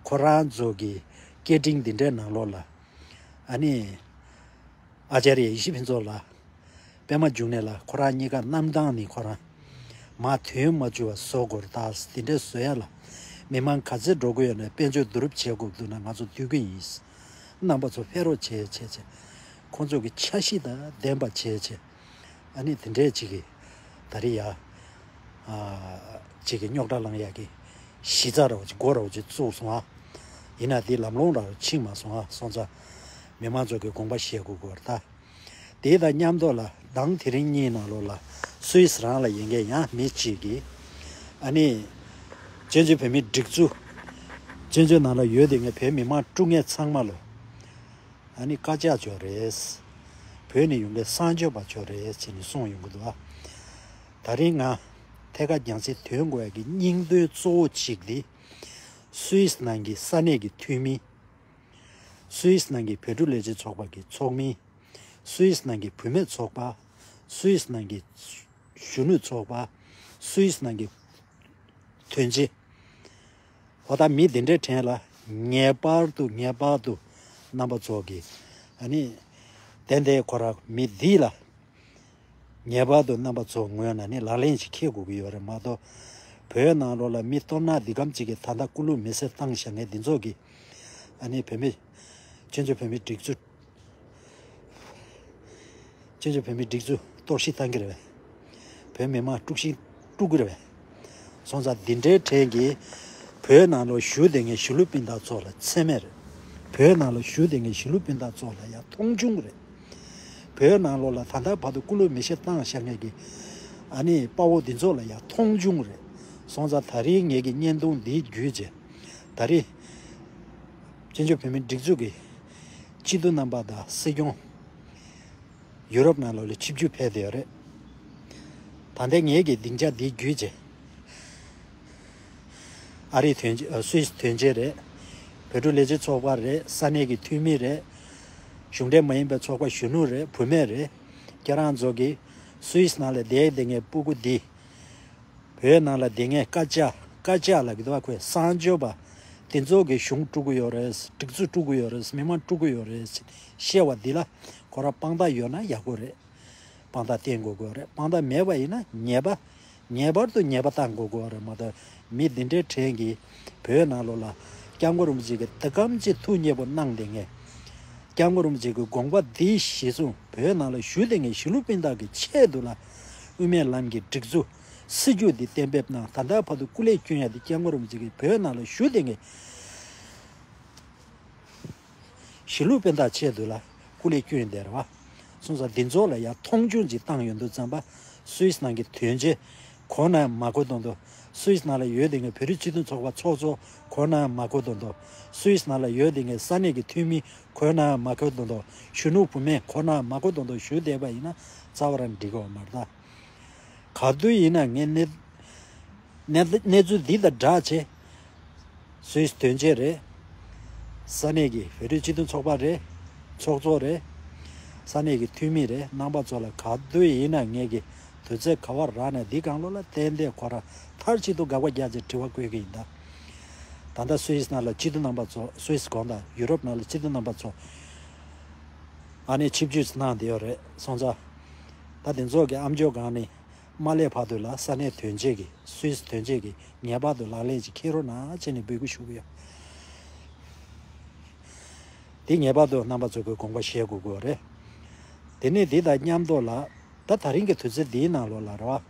ཁོ་རང་ཚོ་གི་སྐད་འཕྲིན་འདི་འདྲའི་ནང་ལོགས་ལ། ཨ་ནི། ཨ་ཅརྱ་ཡེ་ཤེས་ཕུན་ཚོགས་ལགས། པད་མ་འབྱུང་གནས་ལགས། ཁོ་རང་གཉིས་ཀ་གནམ་ཐང་ནས་ཁོ་རང་མར་ཐོན་མ་བཅུག་པ་བཟོ་དགོས་རེད་ད། འདི་འདྲ་བཟོ་ཡ་ལ་མི་མང་ག་ཚོད་འགྲོ་གི་ཡོད་ན། དཔལ་འབྱོར་བསྡུ་རུབ་བྱེད་དགོས་འདུག་ན་ང་ཚོ་འདུས་ཀྱི་ཡིན། རྣམ་པ་ཚོ་ཕེབས་རོགས་བྱེད་བྱས་བྱས། ཁོང་ཚོ་གི་འཆར་གཞི་དང་ལྡན་པ་བྱས་བྱས། ཨ་ནི་དེ་འདྲས་ཅིག་གི་ད་རེས་ཡ། ཨ། ཅིག་གི་རྙོག་དྲ་ལངས་ཡག་གི་གཞི་རྩ་འདྲ་བོ་ཅིག་སྒོ་འདྲ་བོ་ཅིག་བཙུགས་སོང་ཨ། ཡིན་ན་དེ་ལམ་ལྷོང་འདྲ་བོ་ཕྱིན་མ་སོང་ཨ། སོང་ཙང་མི་མང་ཚོ་གི་དགོངས་པ་བཞེས་དགོས་དགོས་རེད་ད། དེ་དང་མཉམ་དུ་ལ་དང་དེ་རིང་གཉིས་ནང་ལོགས་ལ་སུད་སི་རང་ལ་ཡིན་མཁན་ཡང་མི་གཅིག་གིས། ཨ་ནི་བཙན་བྱོལ་བོད་མིའི་སྒྲིག་འཛུགས། བཙན་བྱོལ་ནང་ལ་ཡོད་དེ་ངས་བོད་མི་མང་དཀྲུག་མཁན་ཚང་མ་ལོ། ཨ་ནི་བཀའ་ཅག་ཅོ་རེད། བོད་ནས་ཡོང་མཁན་གསང་སྤྱོད་པ་ཅོ་རེད་ཅེས་ནས་གསུངས་ཡོང་གི་འདུག་ཨ། ད་རིང་ང་ཐད་ཀར་རྒྱང་སྲིང་ཐོན་དགོས་ཡ་གི་སྙིང་དོན་གཙོ་བོ་གཅིག་དེ། སུད་སི་ནང་གི་ས་གནས་ཀྱི་འཐུས་མི། སུད་སི་ནང་གི་བོད་ཕྲུག་ལས་བྱེད་ཚོགས་པ་གི་ཚོགས་མི། སུད་སི་ནང་གི་བུད་མེད་ཚོགས་པ། སུད་སི་ནང་གི་གཞོན་ནུ་ཚོགས་པ། སུད་སི་ནང་གི་དོན་གཅོད། འོ་ད་མི་འདི་འདྲའི་གྲས་ལ་ངེས་པར་དུ་ངེས་པར་དུ་རྣམ་པ་ཚོ་གིས། ཨ་ནི་ཏན་ཏན་ཁོ་རང་མི་འདི་ལ་ངེས་པར་དུ་རྣམ་པ་ཚོ་ངོས་ནས་ནི་ལག་ལེན་ཅིག་འཁེལ་དགོས་ཀྱི་ཡོད་རེད་མ་གཏོགས། བོད་ནང་ལོགས་ལ་མི་གཏོར་ནག་འདི་གམ་ཅིག་གིས་ད་ལྟ་སྐུ་ལུས་མེ་སྲེག་བཏང་བཞག་མཁན་འདི་ཚོ་གིས། ཨ་ནི་བོད་མི། བཙན་བྱོལ་བོད་མིའི་སྒྲིག་འཛུགས། བཙན་བྱོལ་བོད་མིའི་སྒྲིག་འཛུགས་གཏོར་བཤིག་བཏང་གི་རེད་པས། བོད་མི་མང་དཀྲུག་ཤིང་དཀྲུག་གི་རེད་པས། སོང་ཙང་འདི་འདྲའི་གྲས་ཀྱིས་བོད་ནང་ལ་བཞུགས་བསྡད་མཁན་གཞིས་ལུས་སྤུན་ཟླ་ཚོ་ལ་མཚན་སྨད་རེད། བོད་ནང་ལ་བཞུགས་བསྡད་མཁན་གཞིས་ལུས་སྤུན་ཟླ་ཚོ་ལ་ཡང་མཐོང་ཆུང་རེད། བོད་ནང་ལོགས་ལ་ད་ལྟ་བར་དུ་སྐུ་ལུས་མེ་སྲེག་བཏང་བཞག་མཁན་གྱི་ཨ་ནི་དཔའ་བོ་འདི་ཚོ་ལ་ཡང་མཐོང་ཆུང་རེད། སོང་ཙང་ད་རིང་ངེད་ཀྱི་བརྙན་ཐུང་འདི་བརྒྱུད་བྱས། ད་རེས་བཙན་བྱོལ་བོད་མིའི་སྒྲིག་འཛུགས་ཀྱི་སྤྱི་འཐུས་རྣམ་པ་དང་སྲིད་སྐྱོང་ཡུ་རོབ་ནང་ལོགས་ལ་ཆིབས་བསྒྱུར་ཕེབས་བསྡད་ཡོད་རེད། ད་ལྟའི་ངེད་ཀྱི་སྡིངས་ཆ་འདི་བརྒྱུད་བྱས། ཨ་རིའི་དོན་ཆེན། ཨ། སུད་སི་དོན་ཆེན་རེད། བོད་ཕྲུག་ལས་བྱེད་ཚོགས་པ་རེད། ས་གནས་ཀྱི་འཐུས་མི་རེད། གཞུང་འབྲེལ་མ་ཡིན་པའི་ཚོགས་པ་གཞོན་ནུ་རེད། བུད་མེད་རེད། ཁྱེད་རང་ཚོ་གིས་སུད་སི་ནང་ལ་བསྡད་བསྡད་མཁན་སྤུ་གུ་འདི་བོད་ནང་ལ་བསྡད་མཁན་སྐད་ཆ་སྐད་ཆ་ལ་གི་དོ་བ་ཁོས་གསང་སྤྱོད་པ་དེ་ཚོ་གི་གཞུང་དཀྲུག་གི་ཡོད་རེད། སྒྲིག་འཛུགས་དཀྲུག་གི་ཡོད་རེད། མི་མང་དཀྲུག་གི་ཡོད་རེད་བཤད་པ་འདི་ལ་ཁོ་རང་དཔང་རྟགས་ཡོད་ན་ཡག་པོ་རེད། དཔང་རྟགས་བསྟན་དགོས་དགོས་རེད། དཔང་རྟགས་མེད་པ་ཡིན་ན་ཉེས་པ། ངེས་པར་དུ་ཉེས་པ་བཏང་དགོས་དགོས་རེད་མ་གཏོགས། མི་འདི་འདྲའི་གྲས་ཀྱིས་བོད་ནང་ལོགས་ལ་སྐྱབས་མགོན་རིན་པོ་ཆེ་གིས་འདི་གམ་ཅིག་ཐུགས་མཉེས་པོ་གནང་བསྡད་མཁན། སྐྱབས་མགོན་རིན་པོ་ཆེ་གི་དགོངས་པ་འདི་གཞི་བཟུང་བོད་ནང་ལ་བཞུགས་བསྡད་མཁན་གཞིས་ལུས་སྤུན་ཟླ་གི་ཆེད་དུ་ལ་དབུ་མའི་ལམ་གྱི་སྒྲིག་འཛུགས་སྲིད་བྱུས་འདི་གཏན་འབེབས་གནང་། ད་ལྟ་བར་དུ་སྐུ་ལས་བསྐྱོན་ཡ་འདི་སྐྱབས་མགོན་རིན་པོ་ཆེ་གིས་བོད་ནང་ལ་བཞུགས་བསྡད་མཁན་གཞིས་ལུས་སྤུན་ཟླ་ཆེད་དུ་ལ་སྐུ་ལས་བསྐྱོན་བསྡད་རེད་བ། སོང་ཙང་འདི་ཚོ་ལ་ཡང་མཐོང་ཆུང་ཅིག་བཏང་ཡོང་དུས་ཙམ་པ། སུད་སི་ནང་གི་དོན་ཆེན་གོ་ན་ཡང་མ་གོ་མདོག་མདོག་སུད་སི་ནང་ལ་ཡོད་བསྡད་མཁན་བོད་རིགས་སྤྱི་མཐུན་ཚོགས་པ་ཚོགས་གཙོ་གོ་ན་ཡང་མ་གོ་མདོག་མདོག་སུད་སི་ནང་ལ་ཡོད་བསྡད་མཁན་ས་གནས་ཀྱི་འཐུས་མི་གོ་ན་ཡང་མ་གོ་མདོག་མདོག་གཞོན་ནུ་བུད་མེད་གོ་ན་ཡང་མ་གོ་མདོག་མདོག་བཞུགས་བསྡད་པ་ཡིན་ན་རྩ་བ་རང་འགྲིག་གི་ཡོད་མ་རེད་ད། ག་དུས་ཡིན་ན་ངས་གནས་གནས་གནས་ཚུལ་འདི་དང་སྦྲགས་བྱས། སུད་སི་དོན་གཅོད་རེད། ས་གནས་ཀྱི་བོད་རིགས་སྤྱི་མཐུན་ཚོགས་པ་རེད། ཚོགས་གཙོ་རེད། ས་གནས་ཀྱི་འཐུས་མི་རེད། རྣམ་པ་ཚོ་ལ་ག་དུས་ཡིན་ན་ངས་ཀྱི་དུས་ཚོད་ག་བ་རག་ནས་འདི་སྒང་ལོགས་ལ་ཏན་ཏན་ཁོ་རང་མཐར་གཅིག་ཏུ་དགག་པ་རྒྱག་བྱས་དྲི་བ་བཀོད་ཀྱི་ཡིན་ད། ད་ལྟ་སུད་སི་ནང་ལ་སྤྱི་འཐུས་རྣམ་པ་ཚོ་སུད་སི་གོང་དང་ཡུ་རོབ་ནང་ལ་སྤྱི་འཐུས་རྣམ་པ་ཚོ་ཨ་ནི་ཆིབས་བསྒྱུར་གནང་བསྡད་ཡོད་རེད་སོང་ཙང་། ད་དེ་ཚོ་གི་ཨ་མཆོག་སྒང་ནས། མ་སླེབས་བར་དུ་ལ་ས་གནས་དོན་གཅོད་ཀྱི་སུད་སི་དོན་གཅོད་ཀྱི་ངེས་པར་དུ་ལག་ལེན་ཅིག་འཁེལ་རོགས་གནང་བྱས་ནས་འབོད་སྐུལ་ཞུ་གི་ཡོད། དེ་ངེས་པར་དུ་རྣམ་པ་ཚོ་གི་དགོངས་པ་བཞེས་དགོས་ཀྱི་ཡོད་རེད། དེ་ནས་དེ་དང་མཉམ་དུ་ལ་ད་ད་རིང་གི་དུས་ཚོད་འདིའི་ནང་ལོགས་ལ་རེད་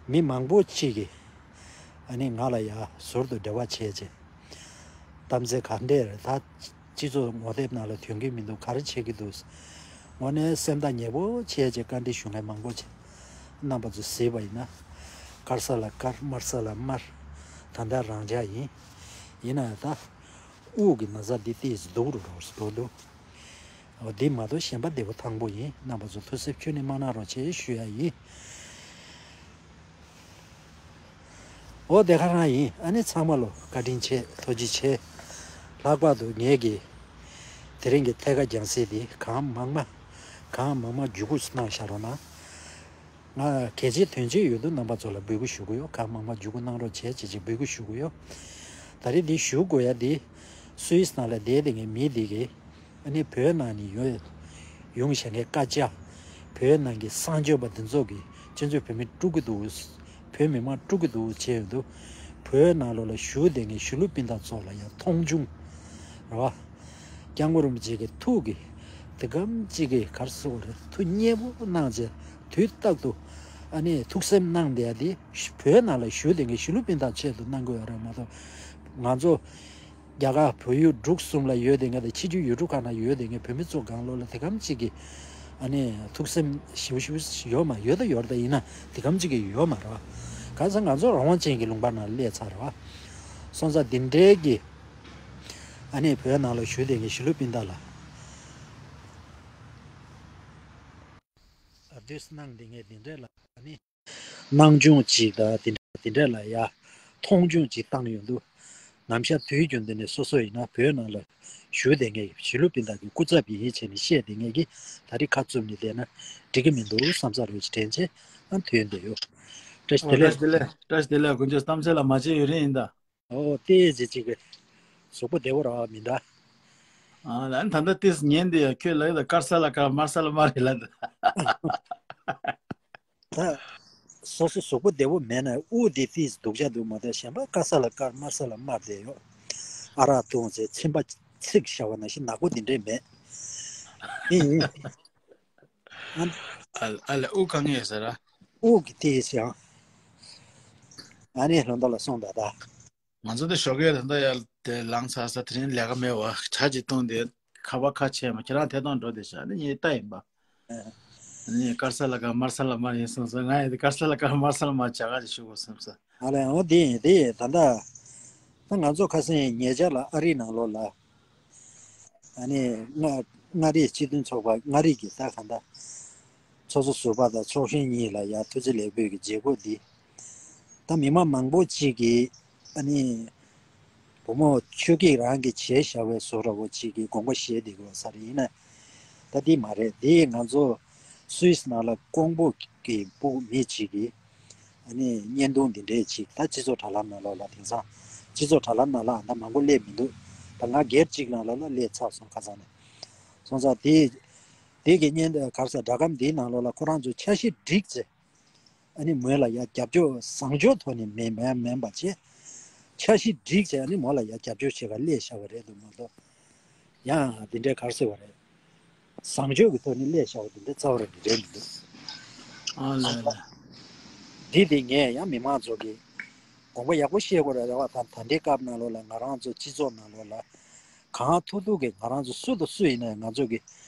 བ། མི་མང་པོ་ཅིག་གིས་ཨ་ནི་ང་ལ་ཡ་ཟུར་དུ་འབྲེལ་བ་བྱས་རྗེས། གཏམ་ཚེ་ག་འདྲས་རེད་ད། སྤྱི་ཚོགས་ངོ་དེབ་ནང་ལ་ཐོན་གྱི་མི་འདུག་ག་རེ་བྱེད་ཀྱི་འདུག་དངོས་གནས་སེམས་ཐག་ཉེ་པོ་བྱས་རྗེས་བཀའ་འདྲི་ཞུ་མཁན་མང་པོ་བྱས། རྣམ་པ་ཚོས་གཟིགས་པ་ཡིན་ན། དཀར་ས་ལ་དཀར་དམར་ས་ལ་དམར། ད་ལྟ་རང་འཇགས་ཡིན། ཡིན་ན་ཡང་ད། དབུགས་ཀྱི་ན་ཚ་འདི་ཏོག་ཙམ་སྡུག་རུ་འགྲོ་འགྲོ་འདུག་འོ་འདི་མ་གཏོགས་གཞན་པ་བདེ་པོ་ཐང་པོ་ཡིན། རྣམ་པ་ཚོ་ཐུགས་སེམས་ཁྱོན་ནས་མ་གནང་རོགས་བྱེད་ཞུ་ཡ་ཡིན། འོ་དེ་ག་རང་ཡིན། ཨ་ནི་ཚང་མ་ལོ་བཀའ་དྲིན་ཆེ་ཐུགས་རྗེ་ཆེ། ལྷག་པར་དུ་ངེད་ཀྱི་དེ་རིང་གི་ཐད་ཀར་རྒྱང་སྲིང་འདི་གང་མང་མ་གང་མང་མ་བརྒྱུད་སྐུར་གནང་བཞག་རོགས་གནང་། ང་གལ་ཆེ་དོན་ཆེ་ཡོད་དུས་རྣམ་པ་ཚོ་ལ་འབོད་སྐུལ་ཞུ་གི་ཡོད། གང་མང་མ་བརྒྱུད་སྐུར་གནང་རོགས་བྱེད་ཅེས་ཅིག་འབོད་སྐུལ་ཞུ་གི་ཡོད། ད་རེས་འདི་ཞུ་དགོས་ཡ་འདི་སུད་སི་ནང་ལ་བསྡད་བསྡད་མཁན་མི་འདི་གིས། ཨ་ནི་བོད་ནང་ནས་ཡོང་ཡོང་བཞིན་པའི་སྐད་ཆ། བོད་ནང་གི་གསང་སྤྱོད་པ་འདི་ཚོ་གིས་སྤྱི་ཚོགས་བོད་མི་དཀྲུག་གི་འདུག་བོད་མི་མང་དཀྲུག་གི་འདུག་བྱས་ཡོང་དུས། བོད་ནང་ལོགས་ལ་བཞུགས་བསྡད་མཁན་གཞིས་ལུས་སྤུན་ཟླ་ཚོ་ལ་ཡང་མཐོང་ཆུང་། རེད་བ། སྐྱབས་མགོན་རིན་པོ་ཆེ་གི་ཐུགས་ཀྱི་དེ་གམ་གཅིག་གི་ག་རེ་ཟེར་དགོས་རེད། ཐུགས་མཉེས་པོ་གནང་བྱས་དུས་རྟག་ཏུ་ཨ་ནི་ཐུགས་སེམས་གནང་བསྡད་ཡ་དེ་བོད་ནང་ལ་བཞུགས་བསྡད་མཁན་གཞིས་ལུས་སྤུན་ཟླ་ཆེད་དུ་གནང་དགོས་ཡ་རེད་མ་གཏོགས། ང་ཚོ་རྒྱ་གར་བལ་ཡུལ་འབྲུག་གསུམ་ལ་ཡོད་བསྡད་མཁན་དང་ཕྱི་རྒྱལ་ཡུལ་གྲུ་ཁག་ནང་ཡོད་བསྡད་མཁན་བོད་མི་ཚོ་སྒང་ལོགས་ལ་དེ་གམ་གཅིག་གི་ཨ་ནི་ཐུགས་སེམས་ཞེ་པོ་ཞེ་པོ་ཡོད་མ་ཡོད་ད་ཡོད་རེད་ད། ཡིན་ན་དེ་གམ་གཅིག་གི་ཡོད་མ་རེད་བ། གང་ཟེར་ང་ཚོ་རང་དབང་ཅན་གྱི་ལུང་པ་ནང་སླེབས་ཚར་རེད་བ། སོང་ཙང་འདི་འདྲའི་གི་ཨ་ནི་བོད་ནང་ལ་བཞུགས་བསྡད་མཁན་གཞིས་ལུས་སྤུན་ཟླ་ལ་ཨ་བསྡུས་གནང་བསྡད་མཁན་འདི་འདྲའི་ལ་ཨ་ནི། སྣང་ཆུང་ཅིག་དང་དེ་འདྲ་དེ་འདྲ་ལ་ཡ་མཐོང་ཆུང་ཅིག་བཏང་ཡོང་དུས། ནམ་ཞག་དུས་རྒྱུན་འདི་ནས་སོ་སོ་ཡིན་ན་བོད་ནང་ལ་བཞུགས་བསྡད་མཁན་གྱི་གཞིས་ལུས་སྤུན་ཟླ་གི་སྐུ་ཚབ་ཡིན་བྱས་ནས་བཤད་བསྡད་མཁན་གྱི་ད་རེས་ཁ་བཙུམ་ནས་བསྡད་ན་འགྲིག་གི་མི་འདུག་བསམ་ས་རེད་ཅེས་དྲན་བྱས་ཨ་ཐོན་བསྡད་ཡོད། བཀྲ་ཤིས་བདེ་ལེགས། བཀྲ་ཤིས་བདེ་ལེགས། དཀོན་མཆོག་གཏམ་ཚེ་ལ་མ་བྱེད་ཡུན་རིང་ཡིན་ད། ཨོ་ཏེ་ཟེ་ཅིག་གི་གཟུགས་པོ་བདེ་བོ་ར་མི་འདྲ། ཨ་ལན་ད་ལྟ་ཏིས་ཉན་དེ་ཡ་ཁྱོད་ལ་ཡོད་དཀར་ས་ལ་དཀར་དམར་ས་ལ་དམར་རེད་ལ་འདི། ད་སོ་སོ་གཟུགས་པོ་བདེ་བོ་མེད་ན་དབུགས་དེ་ཏིས་སྡུག་ཅག་འདུག་མ་གཏོགས་གཞན་པ་དཀར་ས་ལ་དཀར་དམར་ས་ལ་དམར་བསྡད་ཡོད། ཨ་རག་བཏུང་ཚེ་ཚིམ་པ་ཚིག་བྱ་བ་ནང་བཞིན་ནག་པོ་འདི་འདྲས་མེད། ཨིན་ཨིན། ཨ་ཨ་ལ་དབུགས་གང་ཡོད་ཟེར་ར། དབུགས་ཀྱི་ཏིས་ཡང་། ཨ་ནི་ལྷོ་མདོ་ལ་སོང་ད་ད། ང་ཚོ་དེ་ཞོགས་ཀས་ད་ལྟ་ཡར་དེ་ལངས་ཚར་ས་དེ་རིང་ལས་ཀ་མེད་བ་གྲ་ཅིག་བཏུང་སྟེ་ཁ་བ་ཁ་ཕྱེ་མ་ཁྱེད་རང་ཐད་གཏོང་འགྲོ་དེ་ཤག་ནི་ངས་ལྟ་ཡིན་པ། ནི་དཀར་ས་ལ་དཀར་དམར་ས་ལ་དམར་ཡིན་སོང་ཙང་ང་ཡང་དེ་དཀར་ས་ལ་དཀར་དམར་ས་ལ་དམར་བྱ་ག་ཅིག་ཞུ་དགོས་བསམ་ས། ཨ་ལས་འོ་དེ་ཡིན་དེ་ཡིན་ད་ལྟ། ད་ང་ཚོ་ཁ་སང་ཉེ་ཆར་ལ་ཨ་རི་ནང་ལོགས་ལ། ཨ་ནི་མངའ་མངའ་རིས་སྤྱི་མཐུན་ཚོགས་པ་མངའ་རིས་ཀྱི་ད་གང་ལྟར། ཚོགས་གཙོ་ཟུར་པ་དང་ཚོགས་གཞོན་གཉིས་ལ་ཡང་ཐུགས་རྗེ་ལེགས་འབུལ་གྱི་མཛད་སྒོ་འདི། ད་མི་མང་མང་པོ་ཅིག་གིས་ཨ་ནི་ བུ་མོ་ཆོས་སྐྱིད་རང་གིས་བྱས་བཞག་པའི་བཟོ་འདྲ་བོ་ཅིག་གི་དགོངས་པ་བཞེས་བསྡད་དགོས་ས་རེད། ཡིན་ན་ད་འདི་མ་རེད། འདི་ང་ཚོ་སུད་སི་ནང་ལ་ཀོང་པོ་གི་སྤུ་མི་ཅིག་གིས་ཨ་ནི་བརྙན་ཐུང་འདི་འདྲས་ཅིག་ད་སྤྱི་ཚོགས་དྲ་ལམ་ནང་ལོགས་ལ། དེང་སང་སྤྱི་ཚོགས་དྲ་ལམ་ནང་ལ་ཨ་ད་མང་པོ་སླེབས་མི་འདུག་ད་ང་སྒེར་གཅིག་ནང་ལོགས་ལ་སླེབས་ཚར་སོང་། ཁ་སང་ནས་སོང་ཙང་དེ་དེ་གི་བརྙན་ག་རེ་ཟེར། སྒྲ་སྒམ་འདིའི་ནང་ལོགས་ལ་ཁོ་རང་ཚོས་འཆར་གཞི་བསྒྲིགས་བྱས། ཨ་ནི་མོ་ལ་ཡ་རྒྱབ་སྐྱོར་བཟང་ཕྱོགས་ཐོག་ནས་མེད་མེད་མེད་པ་བྱས། འཆར་གཞི་བསྒྲིགས་བྱས་ཨ་ནི་མོ་ལ་ཡ་རྒྱབ་སྐྱོར་བྱེད་ག་སླེབས་བཞག་པ་རེད་འདུག་མ་གཏོགས། ཡང་འདི་འདྲའི་ག་རེ་ཟེར་བ་རེད། བཟང་ཕྱོགས་ཀྱི་ཐོག་ནས་སླེབས་བཞག་པ་འདི་འདྲའི་རྩ་བ་རེད་འདི་རེད་མི་འདུག་ཨ་ལས་ལས། འདི་དེ་ངས་ཡང་མི་མང་ཚོ་གི་དགོངས་པ་ཡག་པོ་བཤད་དགོས་རེད། རེད་བ། ད་ད་ལྟའི་སྐབས་ནང་ལོགས་ལ་ང་རང་ཚོ་སྤྱི་ཚོགས་ནང་ལོགས་ལ་གང་ཐུབ་ཐུབ་ཀྱིས་ང་རང་ཚོ་སུ་དང་སུ་ཡིན་ན་ང་ཚོ་གི་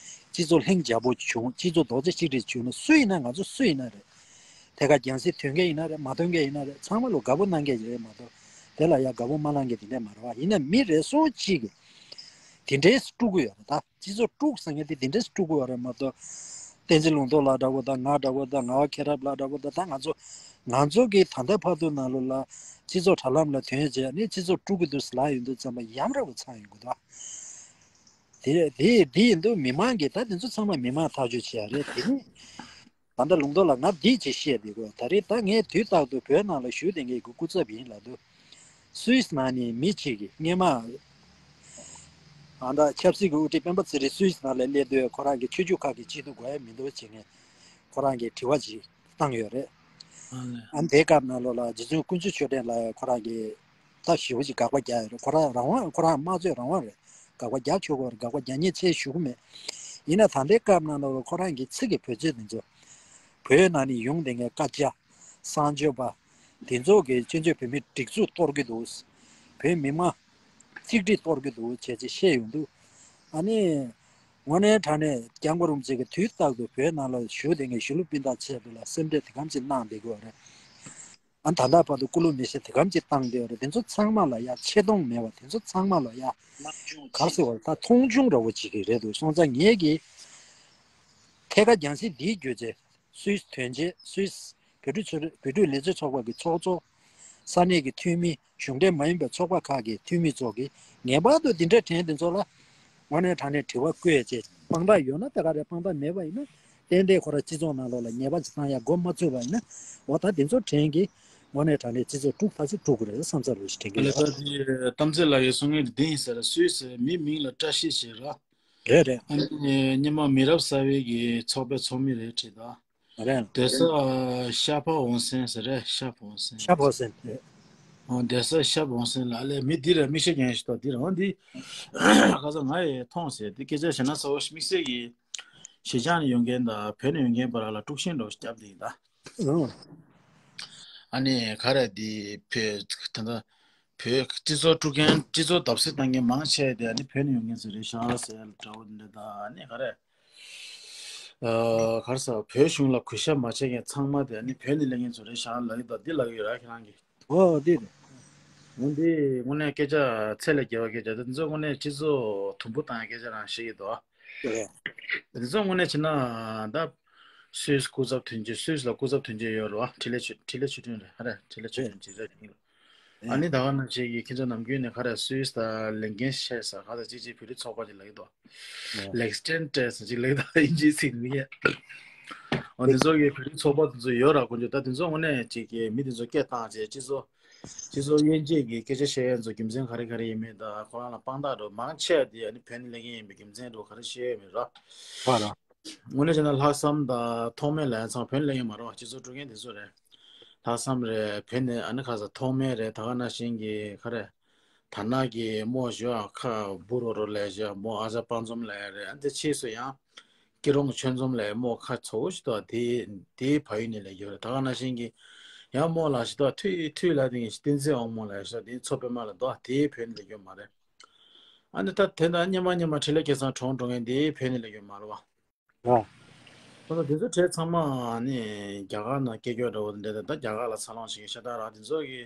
སྤྱི་ཚོགས་ལྷིང་འཇགས་པོ་བྱུང་། སྤྱི་ཚོགས་རྡོག་རྩ་གཅིག་སྒྲིལ་བྱུང་ན་སུ་ཡིན་ན་ང་ཚོ་སུ་ཡིན་ན་རེད། ཐད་ཀར་རྒྱང་སྲིང་ཐོན་མཁན་ཡིན་ན་རེད། མ་ཐོན་མཁན་ཡིན་ན་རེད། ཚང་མ་ལ་དགའ་པོ་གནང་མཁན་ཞིག་རེད་མ་གཏོགས་དེ་ལ་ཡ་དགའ་པོ་མ་གནང་མཁན་དེ་འདྲས་མ་རེད་བ། ཡིན་ན་མི་རེ་ཟུང་གཅིག་གིས་དེ་འདྲས་དཀྲུག་གི་ཡོད་རེད། ད་སྤྱི་ཚོགས་དཀྲུག་ཟེར་མཁན་དེ་དེ་འདྲས་དཀྲུག་གི་ཡོད་རེད་མ་གཏོགས། བསྟན་འཛིན་ལུང་རྟོགས་ལགས་འདྲ་བོ་དང་ང་འདྲ་བོ་དང་ངག་དབང་མཁྱེན་རབ་ལགས་འདྲ་བོ་དང་། ད་ང་ཚོ་ང་ཚོ་གི་ད་ལྟ་བར་དུ་ནང་ལོགས་ལ་སྤྱི་ཚོགས་དྲ་ལམ་ལ་ཐོན་རྗེས་ནི་སྤྱི་ཚོགས་དཀྲུག་གི་འདུག་ཟེར་ལབ་ཡོང་དུས་ཙམ་པ་ཡ་འདྲ་བོ་ཚང་ཡོང་གི་འདུག་དེ་དེ་དེ་ཡིན་དུས་མི་མང་གིས་ད་དེ་ཚོ་ཚང་མ་མི་མང་ཐག་གཅོད་བྱེད་ཡ་རེད། དེ་ནི་ད་ལྟ་ལུང་རྟོགས་ལགས་ང་འདི་ཅིག་བཤད་བསྡད་དགོས། ད་རེས་ད་ངས་དུས་རྟག་ཏུ་བོད་ནང་ལ་བཞུགས་བསྡད་མཁན་གྱི་སྐུ་ཚབ་ཡིན་ལབ་དུས། སུད་སི་ནང་ནས་མི་གཅིག་གིས་སྔོན་མ་ཨ་ད་ཆབ་སྲིད་ཀྱི་དབུ་ཁྲིད་སྤེན་པ་ཚེ་རིང་སུད་སི་ནང་ལ་སླེབས་དུས་ཁོ་རང་གི་ཆོས་བརྒྱུད་ཁག་གི་སྐྱིད་སྡུག་དགོས་ཡ་མི་འདུག་ཅེས་ངས་ཁོ་རང་གི་དྲི་བ་ཅིག་བཏང་ཡོད་རེད། ཨ་ལས། ཨ་དེའི་སྐབས་ནང་ལོགས་ལ་རྗེ་བཙུན་དཀོན་མཆོག་ཆོས་སྒྲོན་ལགས་ཁོ་རང་གིས་ད་ཞེ་པོ་ཅིག་དགག་པ་རྒྱག་ཡོད་རེད། ཁོ་རང་རང་དབང་། ཁོ་རང་དམངས་གཙོའི་རང་དབང་རེད། དགག་པ་རྒྱག་ཆོག་གི་རེད། དགག་པ་རྒྱག་མཁན་བྱས་ཞུ་གི་མེད། ཡིན་ན་ད་ལྟའི་སྐབས་ནང་ལོགས་ལ་ཁོ་རང་གི་ཚིག་གི་བེད་སྤྱོད་དེ་ཚོ་བོད་ནང་ནས་ཡོང་བསྡད་མཁན་བཀའ་རྒྱ། གསང་སྤྱོད་པ། དེ་ཚོ་གིས་བཙན་བྱོལ་བོད་མིའི་སྒྲིག་འཛུགས་གཏོར་གྱི་འདུག་བོད་མི་མང་གཅིག་སྒྲིལ་གཏོར་གྱི་འདུག་བྱས་ཚེ་བཤད་ཡོང་དུས། ཨ་ནི་དངོས་གནས་དྲང་གནས་སྐྱབས་མགོན་རིན་པོ་ཆེ་གིས་དུས་རྟག་ཏུ་བོད་ནང་ལ་བཞུགས་བསྡད་མཁན་གཞིས་ལུས་སྤུན་ཟླ་ཆེད་དུ་ལ་སེམས་ཁྲལ་དེ་གམ་ཅིག་གནང་བསྡད་ཀྱི་ཡོད་རེད། ཨ་ད་ལྟ་བར་དུ་སྐུ་ལུས་མེ་སྲེག་དེ་གམ་ཅིག་བཏང་བསྡད་ཡོད་རེད། དེ་ཚོ་ཚང་མ་ལ་ཡ་ཆེ་མཐོང་མེད་པ། དེ་ཚོ་ཚང་མ་ལ་ཡ་ག་རེ་ཟེར་བ་རེད། ད་མཐོང་ཆུང་འདྲ་བོ་ཅིག་གི་རེད་འདུག་སོང་ཙང་ངས་ཀྱི་ཐད་ཀར་རྒྱང་སྲིང་འདིའི་བརྒྱུད་བྱས། སུད་སི་ཐོན་རྗེས་སུད་སི་བོད་ཕྲུག་ཚོ་བོད་ཕྲུག་ལས་བྱེད་ཚོགས་པ་གི་ཚོགས་གཙོ། ས་གནས་ཀྱི་འཐུས་མི། གཞུང་འབྲེལ་མ་ཡིན་པའི་ཚོགས་པ་ཁག་གི་འཐུས་མི་ཚོ་གིས་ངེས་པར་དུ་འདི་འདྲའི་དྲན་དེ་ཚོ་ལ་དངོས་གནས་དྲང་གནས་དྲི་བ་བཀོད་རྗེས། དཔང་རྟགས་ཡོད་ན་དེ་ག་རེད། དཔང་རྟགས་མེད་པ་ཡིན་ན་ཏན་ཏན་ཁོ་རང་སྤྱི་ཚོགས་ནང་ལོགས་ལ་ཉེས་པ་ཅིག་བཏང་ཡ་འགོ་མ་ཚུགས་པ་ཡིན་ན། འོ་ད་དེ་ཚོ་དྲན་གྱིས་དངོས་གནས་དྲང་གནས་སྤྱི་ཚོགས་དཀྲུག་ཐག་ཆོད་དཀྲུག་དགོས་རེད་བསམ་ཚར་བ་ཞིག་དྲན་གྱི་ཡོད། ད་དེ་གཏམ་ཚེ་ལགས་ཀྱིས་གསུང་མཁན་དེ་ཡིན་ཟེར་ལ། སུད་སི་མི་མིང་ལ་བཀྲ་ཤིས་ཞེས་ར། རེད་རེད། ཨ་ནི་སྔོན་མ་མི་རབས་གསར་པའི་གི་ཚོགས་པའི་ཚོགས་མི་རེད་བྲིས་ད། རེད། སྡོད་ས་ཤ་ཕ་འོང་སེང་ཟེར་རེད། ཤ་ཕ་འོང་སེང་། ཤ་ཕ་འོང་སེང་རེད། ཨོ་སྡོད་ས་ཤ་ཕ་འོང་སེང་ལ། ཨ་ལས་མི་འདི་ར་མིག་ཤེལ་རྒྱན་ཞིག་ཏོ་འདི་ར། འོ་འདི་ཁ་སང་ང་ཡི་མཐོང་ཟེར། འདི་སྐད་ཆ་བཤད་ན་ཚ་བོ་དམིགས་བསལ་གྱི་གཞིས་ཆགས་ནས་ཡོང་མཁན་དང་བོད་ནས་ཡོང་མཁན་བར་ལ་དཀྲུག་ཤིང་འདྲ་བོ་ཞིག་བརྒྱབ་བསྡད་ཡིན་ད། ཨོ། ཨ་ནི་ག་རེ་འདི་བོད་ད་ལྟ་བོད་སྤྱི་ཚོགས་དཀྲུག་མཁན། སྤྱི་ཚོགས་བརྡབ་གསིག་བཏང་མཁན་མང་ཆེ་དེ་ཨ་ནི་བོད་ནས་ཡོང་མཁན་ཚོ་རེད་ཤག་ཟེར་འདྲ་བོ་འདི་འདྲ་དང་། ཨ་ནི་ག་རེ་ཨ་ག་རེ་ཟེར། བོད་གཞུང་ལ་གུས་ཞབས་མ་བྱེད་མཁན་ཚང་མ་དེ་ཨ་ནི་བོད་ནས་སླེབས་མཁན་ཚོ་རེད་ཤག་ལབ་ཀྱི་འདུག་འདི་ལབ་ཀྱི་ཡོད་ར་ཁྱེད་རང་གིས། ཨོ་འདི་རེད། འོ་འདི་དངོས་གནས་སྐད་ཆ་ཚད་ལས་བརྒལ་བ་སྐད་ཆ་དེ་ཚོ་དངོས་གནས་སྤྱི་ཚོགས་དུམ་བུ་བཏང་ཡ་སྐད་ཆ་རང་བཤད་ཀྱི་འདུག་རེད། དེ་ཚོ་དངོས་གནས་བྱས་ན་ད་སུད་སི་སྐུ་ཚབ་དོན་གཅོད། སུད་སི་ལ་སྐུ་ཚབ་དོན་གཅོད་ཡོད་རེད་བ། འཕྲིན་ལས་ཆོས། འཕྲིན་ལས་ཆོས་སྒྲོན་རེད། ཧ་རེ་འཕྲིན་ལས་ཆོས་སྒྲོན་ཅིག་རེད། ཨ་ནི་ད་ག་ནང་བཞིན་གྱི་ཁྱེད་ཚོ་ནམ་རྒྱུན་ནས་ག་རེ་སུད་སི་དང་ལས་འགན་ཆེ་ས་ག་ས་ཅིག་ཅིག་བོད་རིགས་ཚོགས་པ་ཅིག་ལབ་ཀྱི་འདུག་ལེག་སི་ཊེན་ཊེ་ཟེར་ཅིག་ལབ་ཀྱི་འདུག་ཨིན་ཇིའི་ཚིག་ནས། འོ་དེ་ཚོ་གི་བོད་རིགས་ཚོགས་པ་དེ་ཚོ་ཡོད་ར། དཀོན་མཆོག་ད་དེ་ཚོ་དངོས་གནས་ཅིག་གི་མི་དེ་ཚོ་སྐད་བཏང་བྱས་སྤྱི་ཚོགས་སྤྱི་ཚོགས་དབྱེ་འབྱེད་ཀྱི་སྐད་ཆ་བཤད་ཡ་ཚོ་རྒྱུ་མཚན་ག་རེ་ག་རེ་ཡིན་མིན་དང་ཁོ་རང་ལ་དཔང་རྟགས་འདྲ་བོ་མང་ཆེ་བ་དེ་ཨ་ནི་བོད་ནས་སླེབས་མཁན་ཡིན་པའི་རྒྱུ་མཚན་འདྲ་བོ་ག་རེ་བཤད་ཡོད་མེད་ར། ཧ་ར། དངོས་གནས་བྱས་ན་ལྷག་བསམ་དང་ཐོགས་མེད་ལབ་ཡ་ཚང་བོད་ནས་སླེབས་མཁན་མ་རེད་བ། སྤྱི་ཚོགས་དཀྲུག་མཁན་དེ་ཚོ་རེད། ལྷག་བསམ་རེད། བོད་ནས་ཨ་ནི་ག་ས་ཐོགས་མེད་རེད། ད་ག་ནང་བཞིན་གྱི་ག་རེ། དར་ནག་གི་མོ་ཞུ་ཨ་ཁ་འབུ་རོ་རོ་ལས་ཞུ་ཨ་མོ་ཨ་ཅག་དཔལ་འཛོམས་ལས་རེད། ཨ་འདི་ཕྱིས་སུ་ཡང་སྐྱིད་རོང་ཆོས་འཛོམས་ལས་མོ་ཁ་ཚ་བོ་ཞིག་འདུག་དེ་དེའི་ཕ་ཡུལ་ནས་སླེབས་ཡོད་རེད། ད་ག་ནང་བཞིན་གྱི་ཡང་མོ་ལ་ཞིག་འདུག་ཐུའི་ཐུའི་ལ་དེ་བསྟན་འཛིན་དབང་མོ་ལ་ཞིག་འདུག་དེ་མཚོ་པདྨ་ལ་འདུག་དེའི་བོད་ནས་སླེབས་ཡོད་མ་རེད། ཨ་ནི་ད་དེ་འདྲ་སྙེ་མ་སྙེ་མ་འཕྲིན་ལས་སྐལ་བཟང་གྲོངས་འགྲོ་མཁན་དེའི་བོད་ནས་སླེབས་ཡོད་མ་རེད་བ། ཨ། ཁོ་ཚོ་དེ་ཚོ་གྲས་ཚང་མ་ནི་རྒྱ་གར་ནང་སྐད་སྐྱོར་འདྲ་བོ་འདྲ་དང་། ད་རྒྱ་གར་ལ་འཚར་ལོངས་བྱེད་མཁན་ཤ་སྟག་ར་དེ་ཚོ་གི།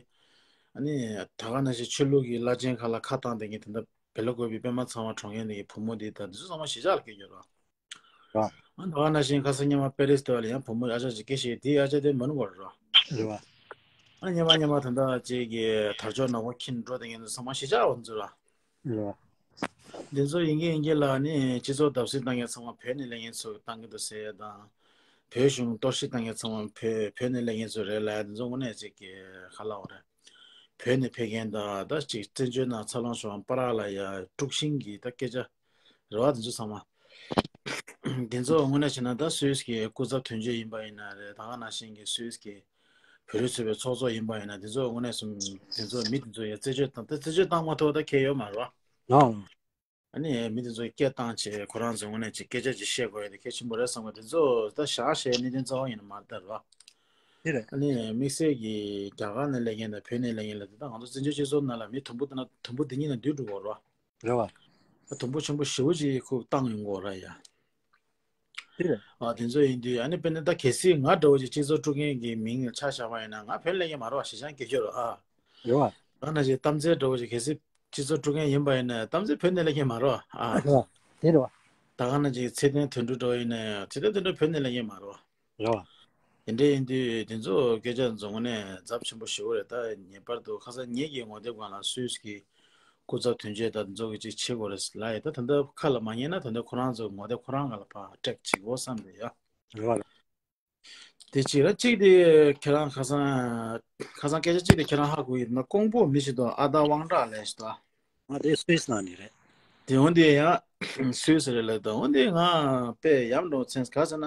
ཨ་ནི་ད་ག་ནང་བཞིན་ཆོས་ལུགས་ཀྱི་བླ་ཆེན་ཁག་ལ་ཁ་བཏང་བསྡད་མཁན་དེ་འདྲ་བེ་ལ་ཀོ་བི་པད་མ་ཚང་བ་གྲོངས་མཁན་དེ་གི་བུ་མོ་དེ་དང་དེ་ཚོ་ཚང་མ་གཞིས་ཆགས་ལ་སྐད་སྐྱོར་ར། ར། ཨ་ད་ག་ནང་བཞིན་ཁ་སང་སྔོན་མ་པེ་རིས་དེ་བ་ལ་ཡང་བུ་མོ་ཨ་ཅག་ཅིག་སྐད་ཤེས། དེའི་ཨ་ཅག་དེ་མོན་གྷོ་རེད་ར། རེད་བ། ཨ་ཉི་མ་ཉི་མ་ད་ལྟ་ཅིག་གི་དར་ལྕོག་ནག་པོ་འཁྱེར་འགྲོ་བསྡད་མཁན་ཚོ་ཚང་མ་གཞིས་ཆགས་པ་ཚོ་ར། ལགས། འདི་ཚོ་ཡིན་གྱི་ཡིན་གྱི་ལ་ནི་སྤྱི་ཚོགས་བརྡབ་གསིག་བཏང་མཁན་ཚང་མ་བོད་ནས་སླེབས་མཁན་ཚོ་བཏང་གི་འདུག་ཟེར་ཡ་དང་། བོད་གཞུང་གཏོར་བཤིག་བཏང་མཁན་ཚང་མ་བོད་བོད་ནས་སླེབས་མཁན་ཚོ་རེད་ལབ་ཡ་འདི་ཚོ་དངོས་གནས་ཅིག་གི་ག་ལབ་དགོས་རེད། བོད་ནས་ཕེབས་མཁན་དང་ད་ཅིག་བཙན་བྱོལ་ནང་འཚར་ལོངས་བྱུང་བ་པ་ར་ལ་ཡ་དཀྲུག་ཤིང་གི་ད་སྐད་ཆ་རེད་བ། འདི་ཚོ་ཚང་མ། འདི་ཚོ་དངོས་གནས་བྱས་ན་ད་སུད་སི་གི་སྐུ་ཚབ་དོན་གཅོད་ཡིན་པ་ཡིན་ན་རེད། ད་ག་ནང་བཞིན་གྱི་སུད་སི་གི་བོད་རིགས་ཚོགས་པའི་ཚོགས་གཙོ་ཡིན་པ་ཡིན་ན་འདི་ཚོ་དངོས་གནས་སུ་འདི་ཚོ་མི་འདི་ཚོ་ཡ་རྩད་གཅོད་བཏང་ད་རྩད་གཅོད་བཏང་མ་ཐུབ་ད་ཁེལ་ཡོད་མ་རེད་བ། ལགས། ཨ་ནི་མི་དེ་ཚོ་སྐད་བཏང་བྱས་ཁོ་རང་ཚོ་དངོས་གནས་ཅིག་སྐད་ཆ་ཅིག་བཤད་དགོས་ཡ་དེ་གལ་ཆེན་པོ་རེད་བསམ་གི། དེ་ཚོ་ད་བཞག་བཤད་གནད་དོན་རྩ་བ་ཉིད་ནས་མ་རེད་ད་རོ། དེ་རེད། ཨ་ནི་དམིགས་བསལ་གྱི་རྒྱ་གར་ནས་སླེབས་མཁན་དང་བོད་ནས་སླེབས་མཁན་ལ་དེ་ད་ང་ཚོ་བཙན་བྱོལ་སྤྱི་ཚོགས་ནང་ལ་མི་དུམ་བུ་དེ་ན་དུམ་བུ་དེ་གཉིས་ན་འདུས་འགྲོ་གི་རོ། རེད་བ། ད་དུམ་བུ་ཆེན་པོ་ཞེ་པོ་ཅིག་ཁོ་བཏང་ཡོང་གི་ར་ཡ། དེ་རེད། ཨ་དེ་ཚོ་ཡིན་དུས་ཨ་ནི་དཔེར་ན་ད་གལ་སྲིད་ང་འདྲ་བོ་ཅིག་སྤྱི་ཚོགས་དཀྲུག་མཁན་གྱི་མིང་ཆ་བཞག་པ་ཡིན་ན་ང་བོད་སླེབས་མཁན་མ་རེད་བ། གཞིས་ཆགས་སྐད་ཤོར་རོ་ཨ། རེད་བ། ད་ནང་བཞིན་གཏམ་ཚེ་འདྲ་བོ་ཅིག་གལ་སྲིད་སྤྱི་ཚོགས་དཀྲུག་མཁན་ཡིན་པ་ཡིན་ན་གཏམ་ཚེ་བོད་ནས་སླེབས་མཁན་མ་རེད་བ། ཨ། རེད་བ། དེ་རེད་བ། ད་ག་ནང་བཞིན་ཚེ་བརྟན་དོན་གྲུབ་འདྲ་བོ་ཡིན་ན་ཚེ་བརྟན་དོན་གྲུབ་བོད་ནས་སླེབས་མཁན་མ་རེད་བ། རེད་བ། དེ་འདྲ་ཡིན་དུས་དེ་ཚོ་སྐད་ཆ་འཛོམས་ནས་ཚབས་ཆེན་པོ་ཞེ་པོ་རེད། ད་ངེས་པར་དུ་ཁ་སང་ངེད་ཀྱི་ངོ་དེབ་སྒང་ལ་སུད་སི་གི་སྐུ་ཚབ་དོན་གཅོད་དང་འདི་ཚོ་གི་ཅིག་བྱེད་དགོས་རེད་ལབ་ཡོད། ད་ད་ལྟ་ཁ་ལ་མ་ཉན་ན་ད་ལྟ་ཁོ་རང་ཚོ་ངོ་དེབ་ཁོ་རང་སྒང་ལ་ཕར་ཀྲེག་བྱེད་དགོས་བསམ་བསྡད་ཡ། རེད་བ། དེ་གཅིག་ར་གཅིག་དེ་ཁྱེད་རང་ཁ་སང་ཁ་སང་སྐད་ཆ་གཅིག་དེ་ཁྱེད་རང་ཧ་གོ་ཡོད་ན། ཀོང་པོ་མི་ཞིག་འདུག་ཨ་ད་དབང་གྲགས་ལབ་ཞིག་འདུག་ང་དེ་སུད་སི་ནང་ནས་རེད། དེ་འོན་ཏེ་ཡང་སུད་སི་རེད་ལབ་དང་། འོན་ཏེ་ང་དཔེ་ཡག་པོ་འདྲ་མཚོན། ག་རེ་ཟེར་ན་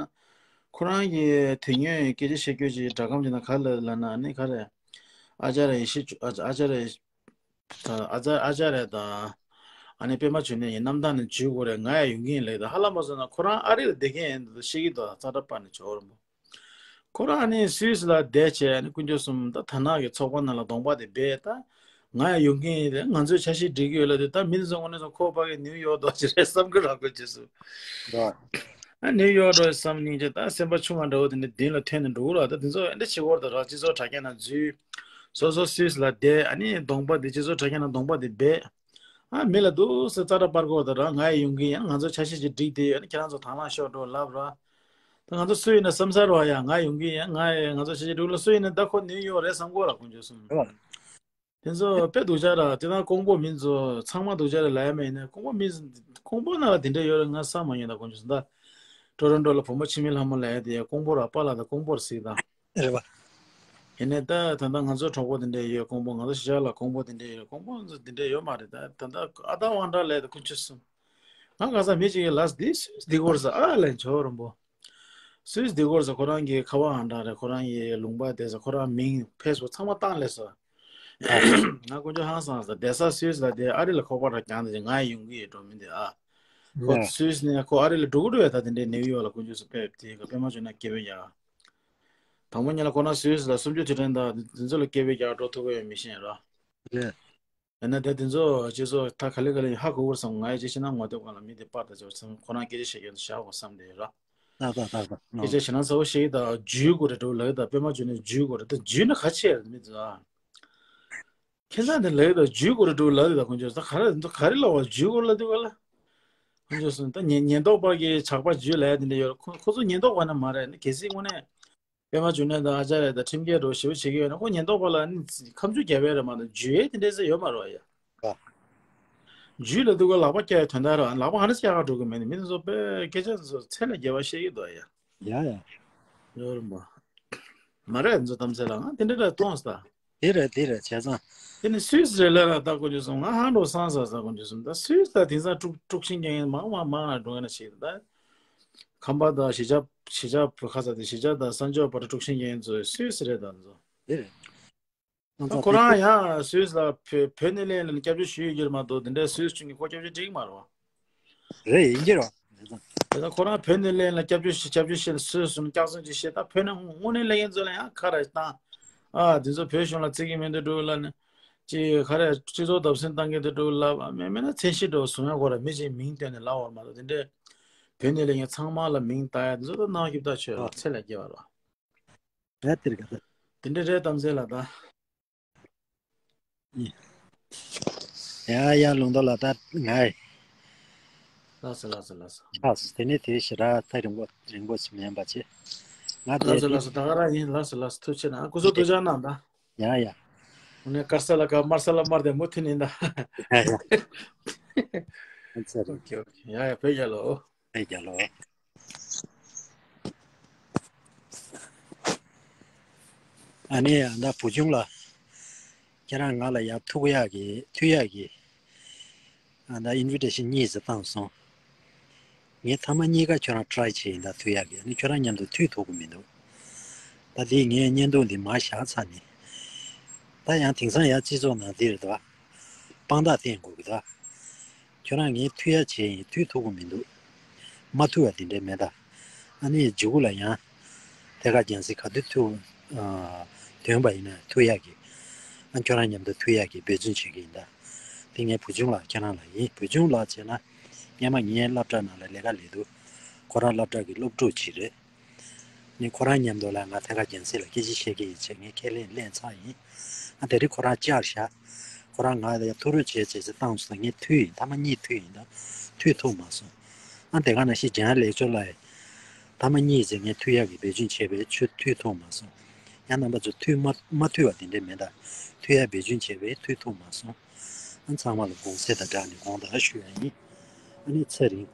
ཁོ་རང་གི་དེ་སྔོན་སྐད་ཆ་བཤད་རྒྱུ་ཅིག་སྒྲ་སྒམ་ཅིག་ནང་ག་རེ་ལབ་ན་ནི་ག་རེ། ཨ་ཅཱརྱ་ཡེ་ཤེས་ཨ་ཨ་ཅཱརྱ་ཡེ་ཨ་ཅཱརྱ་ཨ་ཅཱརྱ་དང་ཨ་ནི་པད་མ་འབྱུང་གནས་ཀྱི་རྣམ་ཐར་ནས་འཇུས་དགོས་རེད། ང་ཡང་ཡོང་གི་ཡིན་ལབ་དང་། ཧ་ལམ་པ་སོང་ན་ཁོ་རང་ཨ་རི་ལ་བསྡད་མཁན་ཡིན་འདུག་ཤེས་ཀྱི་འདུག་རྩ་བྲལ་པ་ནས་ཇོ་བོ་རིན་པོ། ཁོ་རང་ཨ་ནི་སུད་སི་ལ་བསྡད་བྱས་ཨ་ནི་དཀོན་མཆོག་གསུམ་ད་དར་ནག་གི་ཚོགས་པ་ནང་ལ་གདོང་པ་དེ་སྦས། ད་ང་ཡང་ཡོང་གི་ཡིན་རེད། ང་ཚོས་འཆར་གཞི་སྒྲིག་གི་ཡོད་ལབ་དུས་ད་མི་དེ་ཚོ་དངོས་གནས་སོང་ཁོ་ཕ་གི་ནིའུ་ཡོག་འགྲོ་ཅི་རེད་བསམ་གི་ར། དཀོན་མཆོག་གསུམ། ཨ་ནིའུ་ཡོག་འགྲོ་བསམ་སྙིང་རྗེ། ད་སེམས་པ་ཆུང་བ་འདྲ་བོ་དེ་འདྲ་མདུན་ལ་ཐོན་ནས་འགྲོ་གི་ར། ད་དེ་ཚོ་ཨ་འདྲ་བྱེད་དགོས་རེད་ད་ར། སྤྱི་ཚོགས་དྲ་རྒྱ་ནང་འཛུལ། སོ་སོ་སུད་སི་ལ་བསྡད། ཨ་ནི་གདོང་པ་དེ་སྤྱི་ཚོགས་དྲ་རྒྱ་ནང་གདོང་པ་དེ་སྦས། ཨ་མི་ལ་འདུག་སེ་རྩ་བྲལ་སྤར་དགོས་ད་ར། ང་ཡང་ཡོང་གི་ཡིན། ང་ཚོ་འཆར་གཞི་ཅིག་སྒྲིག་བསྡད་ཡོད། ཨ་ནི་ཁྱེད་རང་ཚོ་དང་བླངས་ཤོག་འགྲོ་ལབ་ར། ད་ང་ཚོ་སུ་ཡིན་ན་བསམ་ས་རེད་བ་ཡ། ང་ཡོང་གི་ཡིན། ང་ང་ཚོ་ཆེ་ཆེ་འགྲིག་ལ་སུ་ཡིན་ན་ད་ཁོ་ནིའུ་ཡོག་རེད་བསམ་གོ་ལ་དཀོན་མཆོག་གསུམ། རེད་བ། དེ་ཚོ་དཔེ་སྡུག་ཅག་ར། དེ་དང་ཀོང་པོ་མི་ཚོ་ཚང་མ་སྡུག་ཅག་རེད་ལབ་ཡ་མེད་ཡིན་ན། ཀོང་པོ་མི་ཀོང་པོ་ནང་ལ་དེ་འདྲ་ཡོད་རེད་ང་བསམ་མ་མྱོང་ད་དཀོན་མཆོག་གསུམ། ད་ཊོ་རོན་ཊོ་ལ་བུ་མོ་འཆི་མེད་ལྷ་མོ་ལབ་ཡ་དེ་ཡ་ཀོང་པོ་ར། པཱ་ལགས་ད་ཀོང་པོ་ར་གཟིགས་དང་། རེད་བ། ཡིན་ནའི་ད་ད་ལྟ་ང་ཚོ་གྲོགས་པོ་དེ་འདྲ་ཡོད། ཀོང་པོ་ང་ཚོ་གཞིས་ཆགས་ལ་ཀོང་པོ་དེ་འདྲ་ཡོད། ཀོང་པོ་ཚོ་དེ་འདྲ་ཡོད་མ་རེད། ད་ད་ལྟ་ཨ་ད་དབང་གྲགས་ལབ་ཡ་དེ་དཀོན་མཆོག་གསུམ། ང་ག་ས་མི་གཅིག་གིས་ལབ་འདི་སུད་སི་འདི་སྐོར་ཟེར། ཨ་ལན་ཇོ་རིན་པོ། སུད་སི་འདི་སྐོར་ཟེར། ཁོ་རང་གི་ཁ་པར་ཨང་གྲངས་རེད། ཁོ་རང་གི་ལུང་པ་དེ་ཟེར། ཁོ་རང་མིང་ཕེ་སི་བུག་ཚང་མ་བཏང་ལས་སོ། ང་དཀོན་མཆོག་ཧང་སངས་ཟེར། བསྡད་ས་སུད་སི་ལ་བསྡད། ཨ་རི་ལ་ཁོག་པ་ར་རྒྱང་དེ་ང་ཡོང་གི་ཡོད་འགྲོ་མི་འདི་ཨ། ཁོ་སུད་སི་ནས་ཁོ་ཨ་རི་ལ་འགྲོ་གི་འགྲོ་ཡ། ད་དེ་འདྲའི་ནིའུ་ཡོག་ལ་དཀོན་མཆོག་གསུམ་ཕེབས་དེ་ག་པད་མ་བྱུང་ན་སྐད་འབོད་རྒྱག་དང་པོ་ཉིད་ལ་ཁོ་རང་སུད་སི་ལ་གསུམ་བཅུ་དུས་དྲན་དང་དེ་ཚོ་ལ་སྐད་འབོད་རྒྱག་འགྲོ་ཐུབ་ཀྱི་ཡོད་མི་ཤེས་ར། ཡིན་ན་དེ་དེ་ཚོ་སྤྱི་ཚོགས་ད་ག་ལེ་ག་ལེ་ཧ་གོ་གི་རེད་བསམ། ང་ཡི་ཅི་ཤེས་ན་ངོ་དེབ་སྒང་ལ་མི་དེ་པར་དང་བཅས་པ་ཚང་ཁོ་རང་སྐད་ཆ་བཤད་མཁན་དེ་བཞག་དགོས་བསམ་བསྡད་ཡོད་ར། ད་ད་ད་ད་སྐད་ཆ་ཞེ་ན་ཚ་བོ་བཤད་ཀྱི་ད་འཇུས་དགོས་རེད་འགྲོ་ལབ་ཀྱི་ད། པད་མ་འབྱུང་གནས་འཇུས་དགོས་རེད། ད་འཇུས་ན་ག་ཆེ་རེད་མི་ཚོ་ཨ། ཁྱེད་ཚང་དེ་ལབ་ཀྱི་ད་འཇུས་དགོས་རེད་འགྲོ་ལབ་ཀྱི་ད། དཀོན་མཆོག་ད་ག་རེ་ད་ག་རེ་ལབ་པ་འཇུས་དགོས་ལབ་དུས་ག་ལ། དཀོན་མཆོག་གསུམ། ད་ཉེན་ཉེན་རྟོག་པ་གི་ཇག་པ་འཇུས་ལབ་ཡ་དེ་འདྲ་ཡོད་རེད། ཁོ་ཁོ་ཚོ་ཉེན་རྟོག་པ་ནི་མ་རེད། གལ་སྲིད་དངོས་གནས། པད་མ་འབྱུང་གནས་དང་ཨ་ཅཱརྱ་དང་ཁྲིམས་འགལ་འགྲོ་ཞེ་པོ་བྱེད་ཀྱི་ཡོད་ན་ཁོ་ཉེན་རྟོག་པ་ལ་ནི་ཁ་མཆུ་རྒྱབ་ཡས་རེད་མ་གཏོགས་འཇུ་ཡས་དེ་འདྲ་ཟེར་ཡོད་མ་རེད་ཡ། ཨ། འཇུ་ལབ་དུས་ཀ་ལག་པ་བཀྱག་ཡས་དོན་དག་རེད། ལག་པ་ཧ་ནས་བཀྱག་ག་འགྲོ་གི་མེད་ནི་མི་དེ་ཚོ་དཔེ་སྐད་ཆ་དེ་ཚོ་ཚད་ལས་བརྒལ་བ་བཤད་ཀྱི་འདུག་ཡ། ཡ་ཡ། ཡོད་རེད་མ། མ་རེད་ཚོ་གཏམ་ཚད་ལ་ང་དེ་འདྲ་འདྲ་གཏོང་ས། དེ་རེད་དེ་རེད་བྱས་ཙང་། དེ་ནི་སུད་སི་རེད་ལ་ར་ད་དཀོན་མཆོག་གསུམ། ང་ཧང་འགྲོ་སང་ས་ས་དཀོན་མཆོག་གསུམ། ད་སུད་སི་ད་དེང་སང་དཀྲུག་དཀྲུག་ཤིང་རྒྱག་མཁན་མང་མང་མང་ང་འགྲོ་ཡ་ན་ཞིག་ད། ཁམས་པ་དང་གཞིས་ཆགས་གཞིས་ཆགས་བོད་ཁ་ས་དེ་གཞིས་ཆགས་དང་གསར་འབྱོར་བར་དུ་དཀྲུག་ཤིང་རྒྱག་མཁན་ཚོ་སུད་སི་རེད་ད་ཚོ། དེ་རེད། ད་ཁོ་རང་ཡང་སུད་སི་ལ་བོད་བོད་ནས་སླེབས་ལ་སྐྱབས་བཅོལ་ཞུ་ཡི་ཡོད་མ་གཏོགས་དེ་འདྲའི་སུད་སི་ཁྱོན་གྱི་ཁོ་སྐྱབས་བཅོལ་འགྲིག་མ་རེད་བ། རེད་ཡིན་གྱི་རེད་བ། དེ་ད་ཁོ་རང་བོད་ནས་སླེབས་ལ་སྐྱབས་བཅོལ་ཞུ་སྐྱབས་བཅོལ་ཞུ་ལ་སུད་སི་སྐྱག་རྫུན་ཅིག་བཤད། ད་བོད་ནས་དངོས་གནས་སླེབས་མཁན་ཚོ་ལ་ཡང་ཁ་ར་བཏང་། ཨ་དེ་ཚོ་བོད་གཞུང་ལ་བརྩི་གི་མི་འདུག་འགྲོ་ལ་ནི། ཅིག་ག་རེ་སྤྱི་ཚོགས་བརྡབ་གསིག་བཏང་གི་འདུག་འགྲོ་ལ་མེད་མེད་ན་མཚན་གཞི་འདྲ་བོ་བཟུང་ཡ་ཁོ་ར་མི་ཅིག་མིང་བཏོན་ནས་ལབ་འོར་མ་གཏོགས་དེ་འདྲའི་བོད་ནས་སླེབས་མཁན་ཚང་མ་ལ་མིང་བཏགས་ཡ་དེ་ཚོ་ད་ནང་སྐྱིད་ད་ཆོས་ལ་ཚད་ལས་བརྒལ་བ་རེད། རེད་དེ་རེད་ག་ད། དེ་འདྲ་རེད་གཏམ་ཚེ་ལ་ད། ཡ་ཡ་ལུང་རྟོགས་ལ་ད་ང་ཡི། ལགས་སོ་ལགས་སོ་ལགས་སོ། ལགས་སོ་དེ་ནས་དེ་ཞེ་དྲག་ད་རིང་པོ་རིང་པོ་ཞིག་མིན་པ་ཆེ། ང་དེ་ལགས་སོ་ལགས་སོ་ད་ག་རང་ཡིན། ལགས་སོ་ལགས་སོ་ཐུགས་རྗེ་གནང་། སྐུ་གཟུགས་ཐུགས་ཅག་གནང་ད། ཡ་ཡ། འོ་ན་དཀར་ས་ལ་དཀར་དམར་ས་ལ་དམར་དེ་མུ་མཐུད་ནས་ད། ཡ་ཡ། ཨ་ཙི་རེད། ཨོ་ཁེ་ཨོ་ཁེ། ཡ་ཡ། བོད་རྒྱལ་ལོ། བོད་རྒྱལ་ལོ། ཨ་ནི་ཡ་ད་བུ་ཆུང་ལགས། ཁྱེད་རང་ང་ལ་ཡ་ཐུག་ཡག་གི་མཐུད་ཡག་གི། ཨ་ད་ཨིན་ཝི་ཊེ་ཤན་གཉིས་ཙམ་བཏང་སོང་། ངས་ཐ་མ་གཉིས་ཀ་ཁྱོད་རང་ཊི་རའེ་བྱས་ཡིན། ད་མཐུད་ཡག་གི། ཨ་ནི་ཁྱོད་རང་མཉམ་དུ་མཐུད་ཐུབ་ཀྱི་མི་འདུག་ད་དེ་ངས་བརྙན་ཐུང་འདི་མར་བཞག་ཚར་ནས། ད་ཡང་དེང་སང་ཡ་སྤྱི་ཚོགས་ནང་འདི་རེད་དོ། དཔང་རྟགས་བསྟན་དགོས་ཀྱི་ད། ཁྱོད་རང་ངས་མཐུད་ཡ་བྱས་ཡིན། མཐུད་ཐུབ་ཀྱི་མི་འདུག་མ་མཐུད་པ་དེ་འདྲས་མེད་ད། ཨ་ནི་མཇུག་ལ་ཡང་ཐད་ཀར་རྒྱང་སྲིང་ག་དུས་ཐུག་ཨ་ཐོན་པ་ཡིན་ན་མཐུད་ཡག་གི། ཨ་ཁྱོད་རང་མཉམ་དུ་མཐུད་ཡག་གི་འབད་བརྩོན་བྱེད་ཀྱི་ཡིན་ད། དེ་ངའི་བུ་ཆུང་ལགས་ཁྱེད་རང་ལ་ཡིན། བུ་ཆུང་ལགས་བྱས་ན་སྔོན་མ་ངའི་སློབ་གྲྭ་ནང་ལ་ལས་ཀ་ལས་དུས་ཁོ་རང་སློབ་གྲྭ་གི་སློབ་ཕྲུག་ཅིག་རེད། ནི་ཁོ་རང་མཉམ་དུ་ལ་ང་ཐད་ཀར་རྒྱང་སྲིང་ལ་སྐད་ཆ་བཤད་ཀྱི་ཡིན་བྱས་ངས་ཁས་ལེན་ལེན་ཚར་ཡིན། ཨ་དེ་རིང་ཁོ་རང་བཅར་བཞག་ཁོ་རང་ང་ལ་ཡ་ཐུག་རོགས་བྱས་བྱས་ཚེ་བཏང་སོང་། ངས་མཐུད་ཡིན། ཐ་མ་གཉིས་མཐུད་ཡིན་ད། མཐུད་ཐུབ་མ་སོང་། ཨ་དེ་ག་ནང་བཞིན་རྒྱང་ལེགས་ཚོ་ལ་ཡ་ཐ་མ་གཉིས་ཚེ་ངས་མཐུད་ཡག་གི་འབད་བརྩོན་བྱས་པས་ཆུ་མཐུད་ཐུབ་མ་སོང་། ཡང་རྣམ་པ་ཚོ་མཐུད་མ་མ་མཐུད་པ་དེ་འདྲས་མེད་ད། མཐུད་ཡག་འབད་བརྩོན་བྱས་པས་མཐུད་ཐུབ་མ་སོང་། ཨ་ཚང་མ་ལ་དགོངས་སེལ་དང་སྦྲགས་ནས་དགོངས་དག་ཞུ་ཡ་ཡིན། ཨ་ནི་ཚེ་རིང་།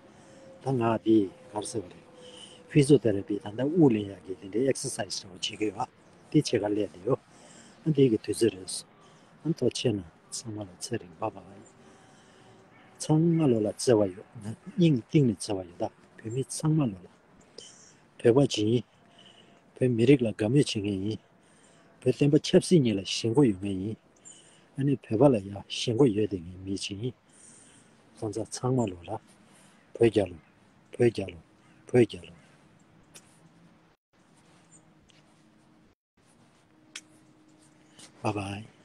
ད་ང་འདི་ག་རེ་ཟེར་བ་རེད། ཕི་ཛི་ཡོ་ཐེ་ར་པི་ད་ལྟ་དབུགས་ལེན་ཡག་གི་དེ་འདྲའི་ཨེག་སར་སའི་ཛི་འདྲ་བོ་བྱེད་ཀྱི་ཡོད། དེ་བྱེད་ག་སླེབས་བསྡད་ཡོད། ཨ་འདི་གི་དུས་ཚོད་རེད། ཨ་ཐུགས་རྗེ་ཆེ་གནང་། ཚང་མ་ལ་ཚེ་རིང་། བྷའི་བྷའི། ཚང་མ་ལོ་ལ་བརྩེ་བ་ཡོད། ང་སྙིང་གཏིང་ནས་བརྩེ་བ་ཡོད་ད། བོད་མི་ཚང་མ་ལོ་ལ། བོད་པ་ཅིག་ཡིན། བོད་མི་རིགས་ལ་དགའ་མོས་བྱེད་མཁན་ཡིན། བོད་བསྟན་པ་ཆབ་སྲིད་གཉིས་ལ་ཞེན་ཁོག་ཡོད་མཁན་ཡིན། ཨ་ནི་བོད་པ་ལ་ཡང་ཞེན་ཁོག་ཡོད་བསྡད་མཁན་མི་ཅིག་ཡིན། ཁོང་ཚང་ཚང་མ་ལོ་ལ། བོད་རྒྱལ་ལོ། བོད་རྒྱལ་ལོ། བོད་རྒྱལ་ལོ། བྷའི་བྷའི།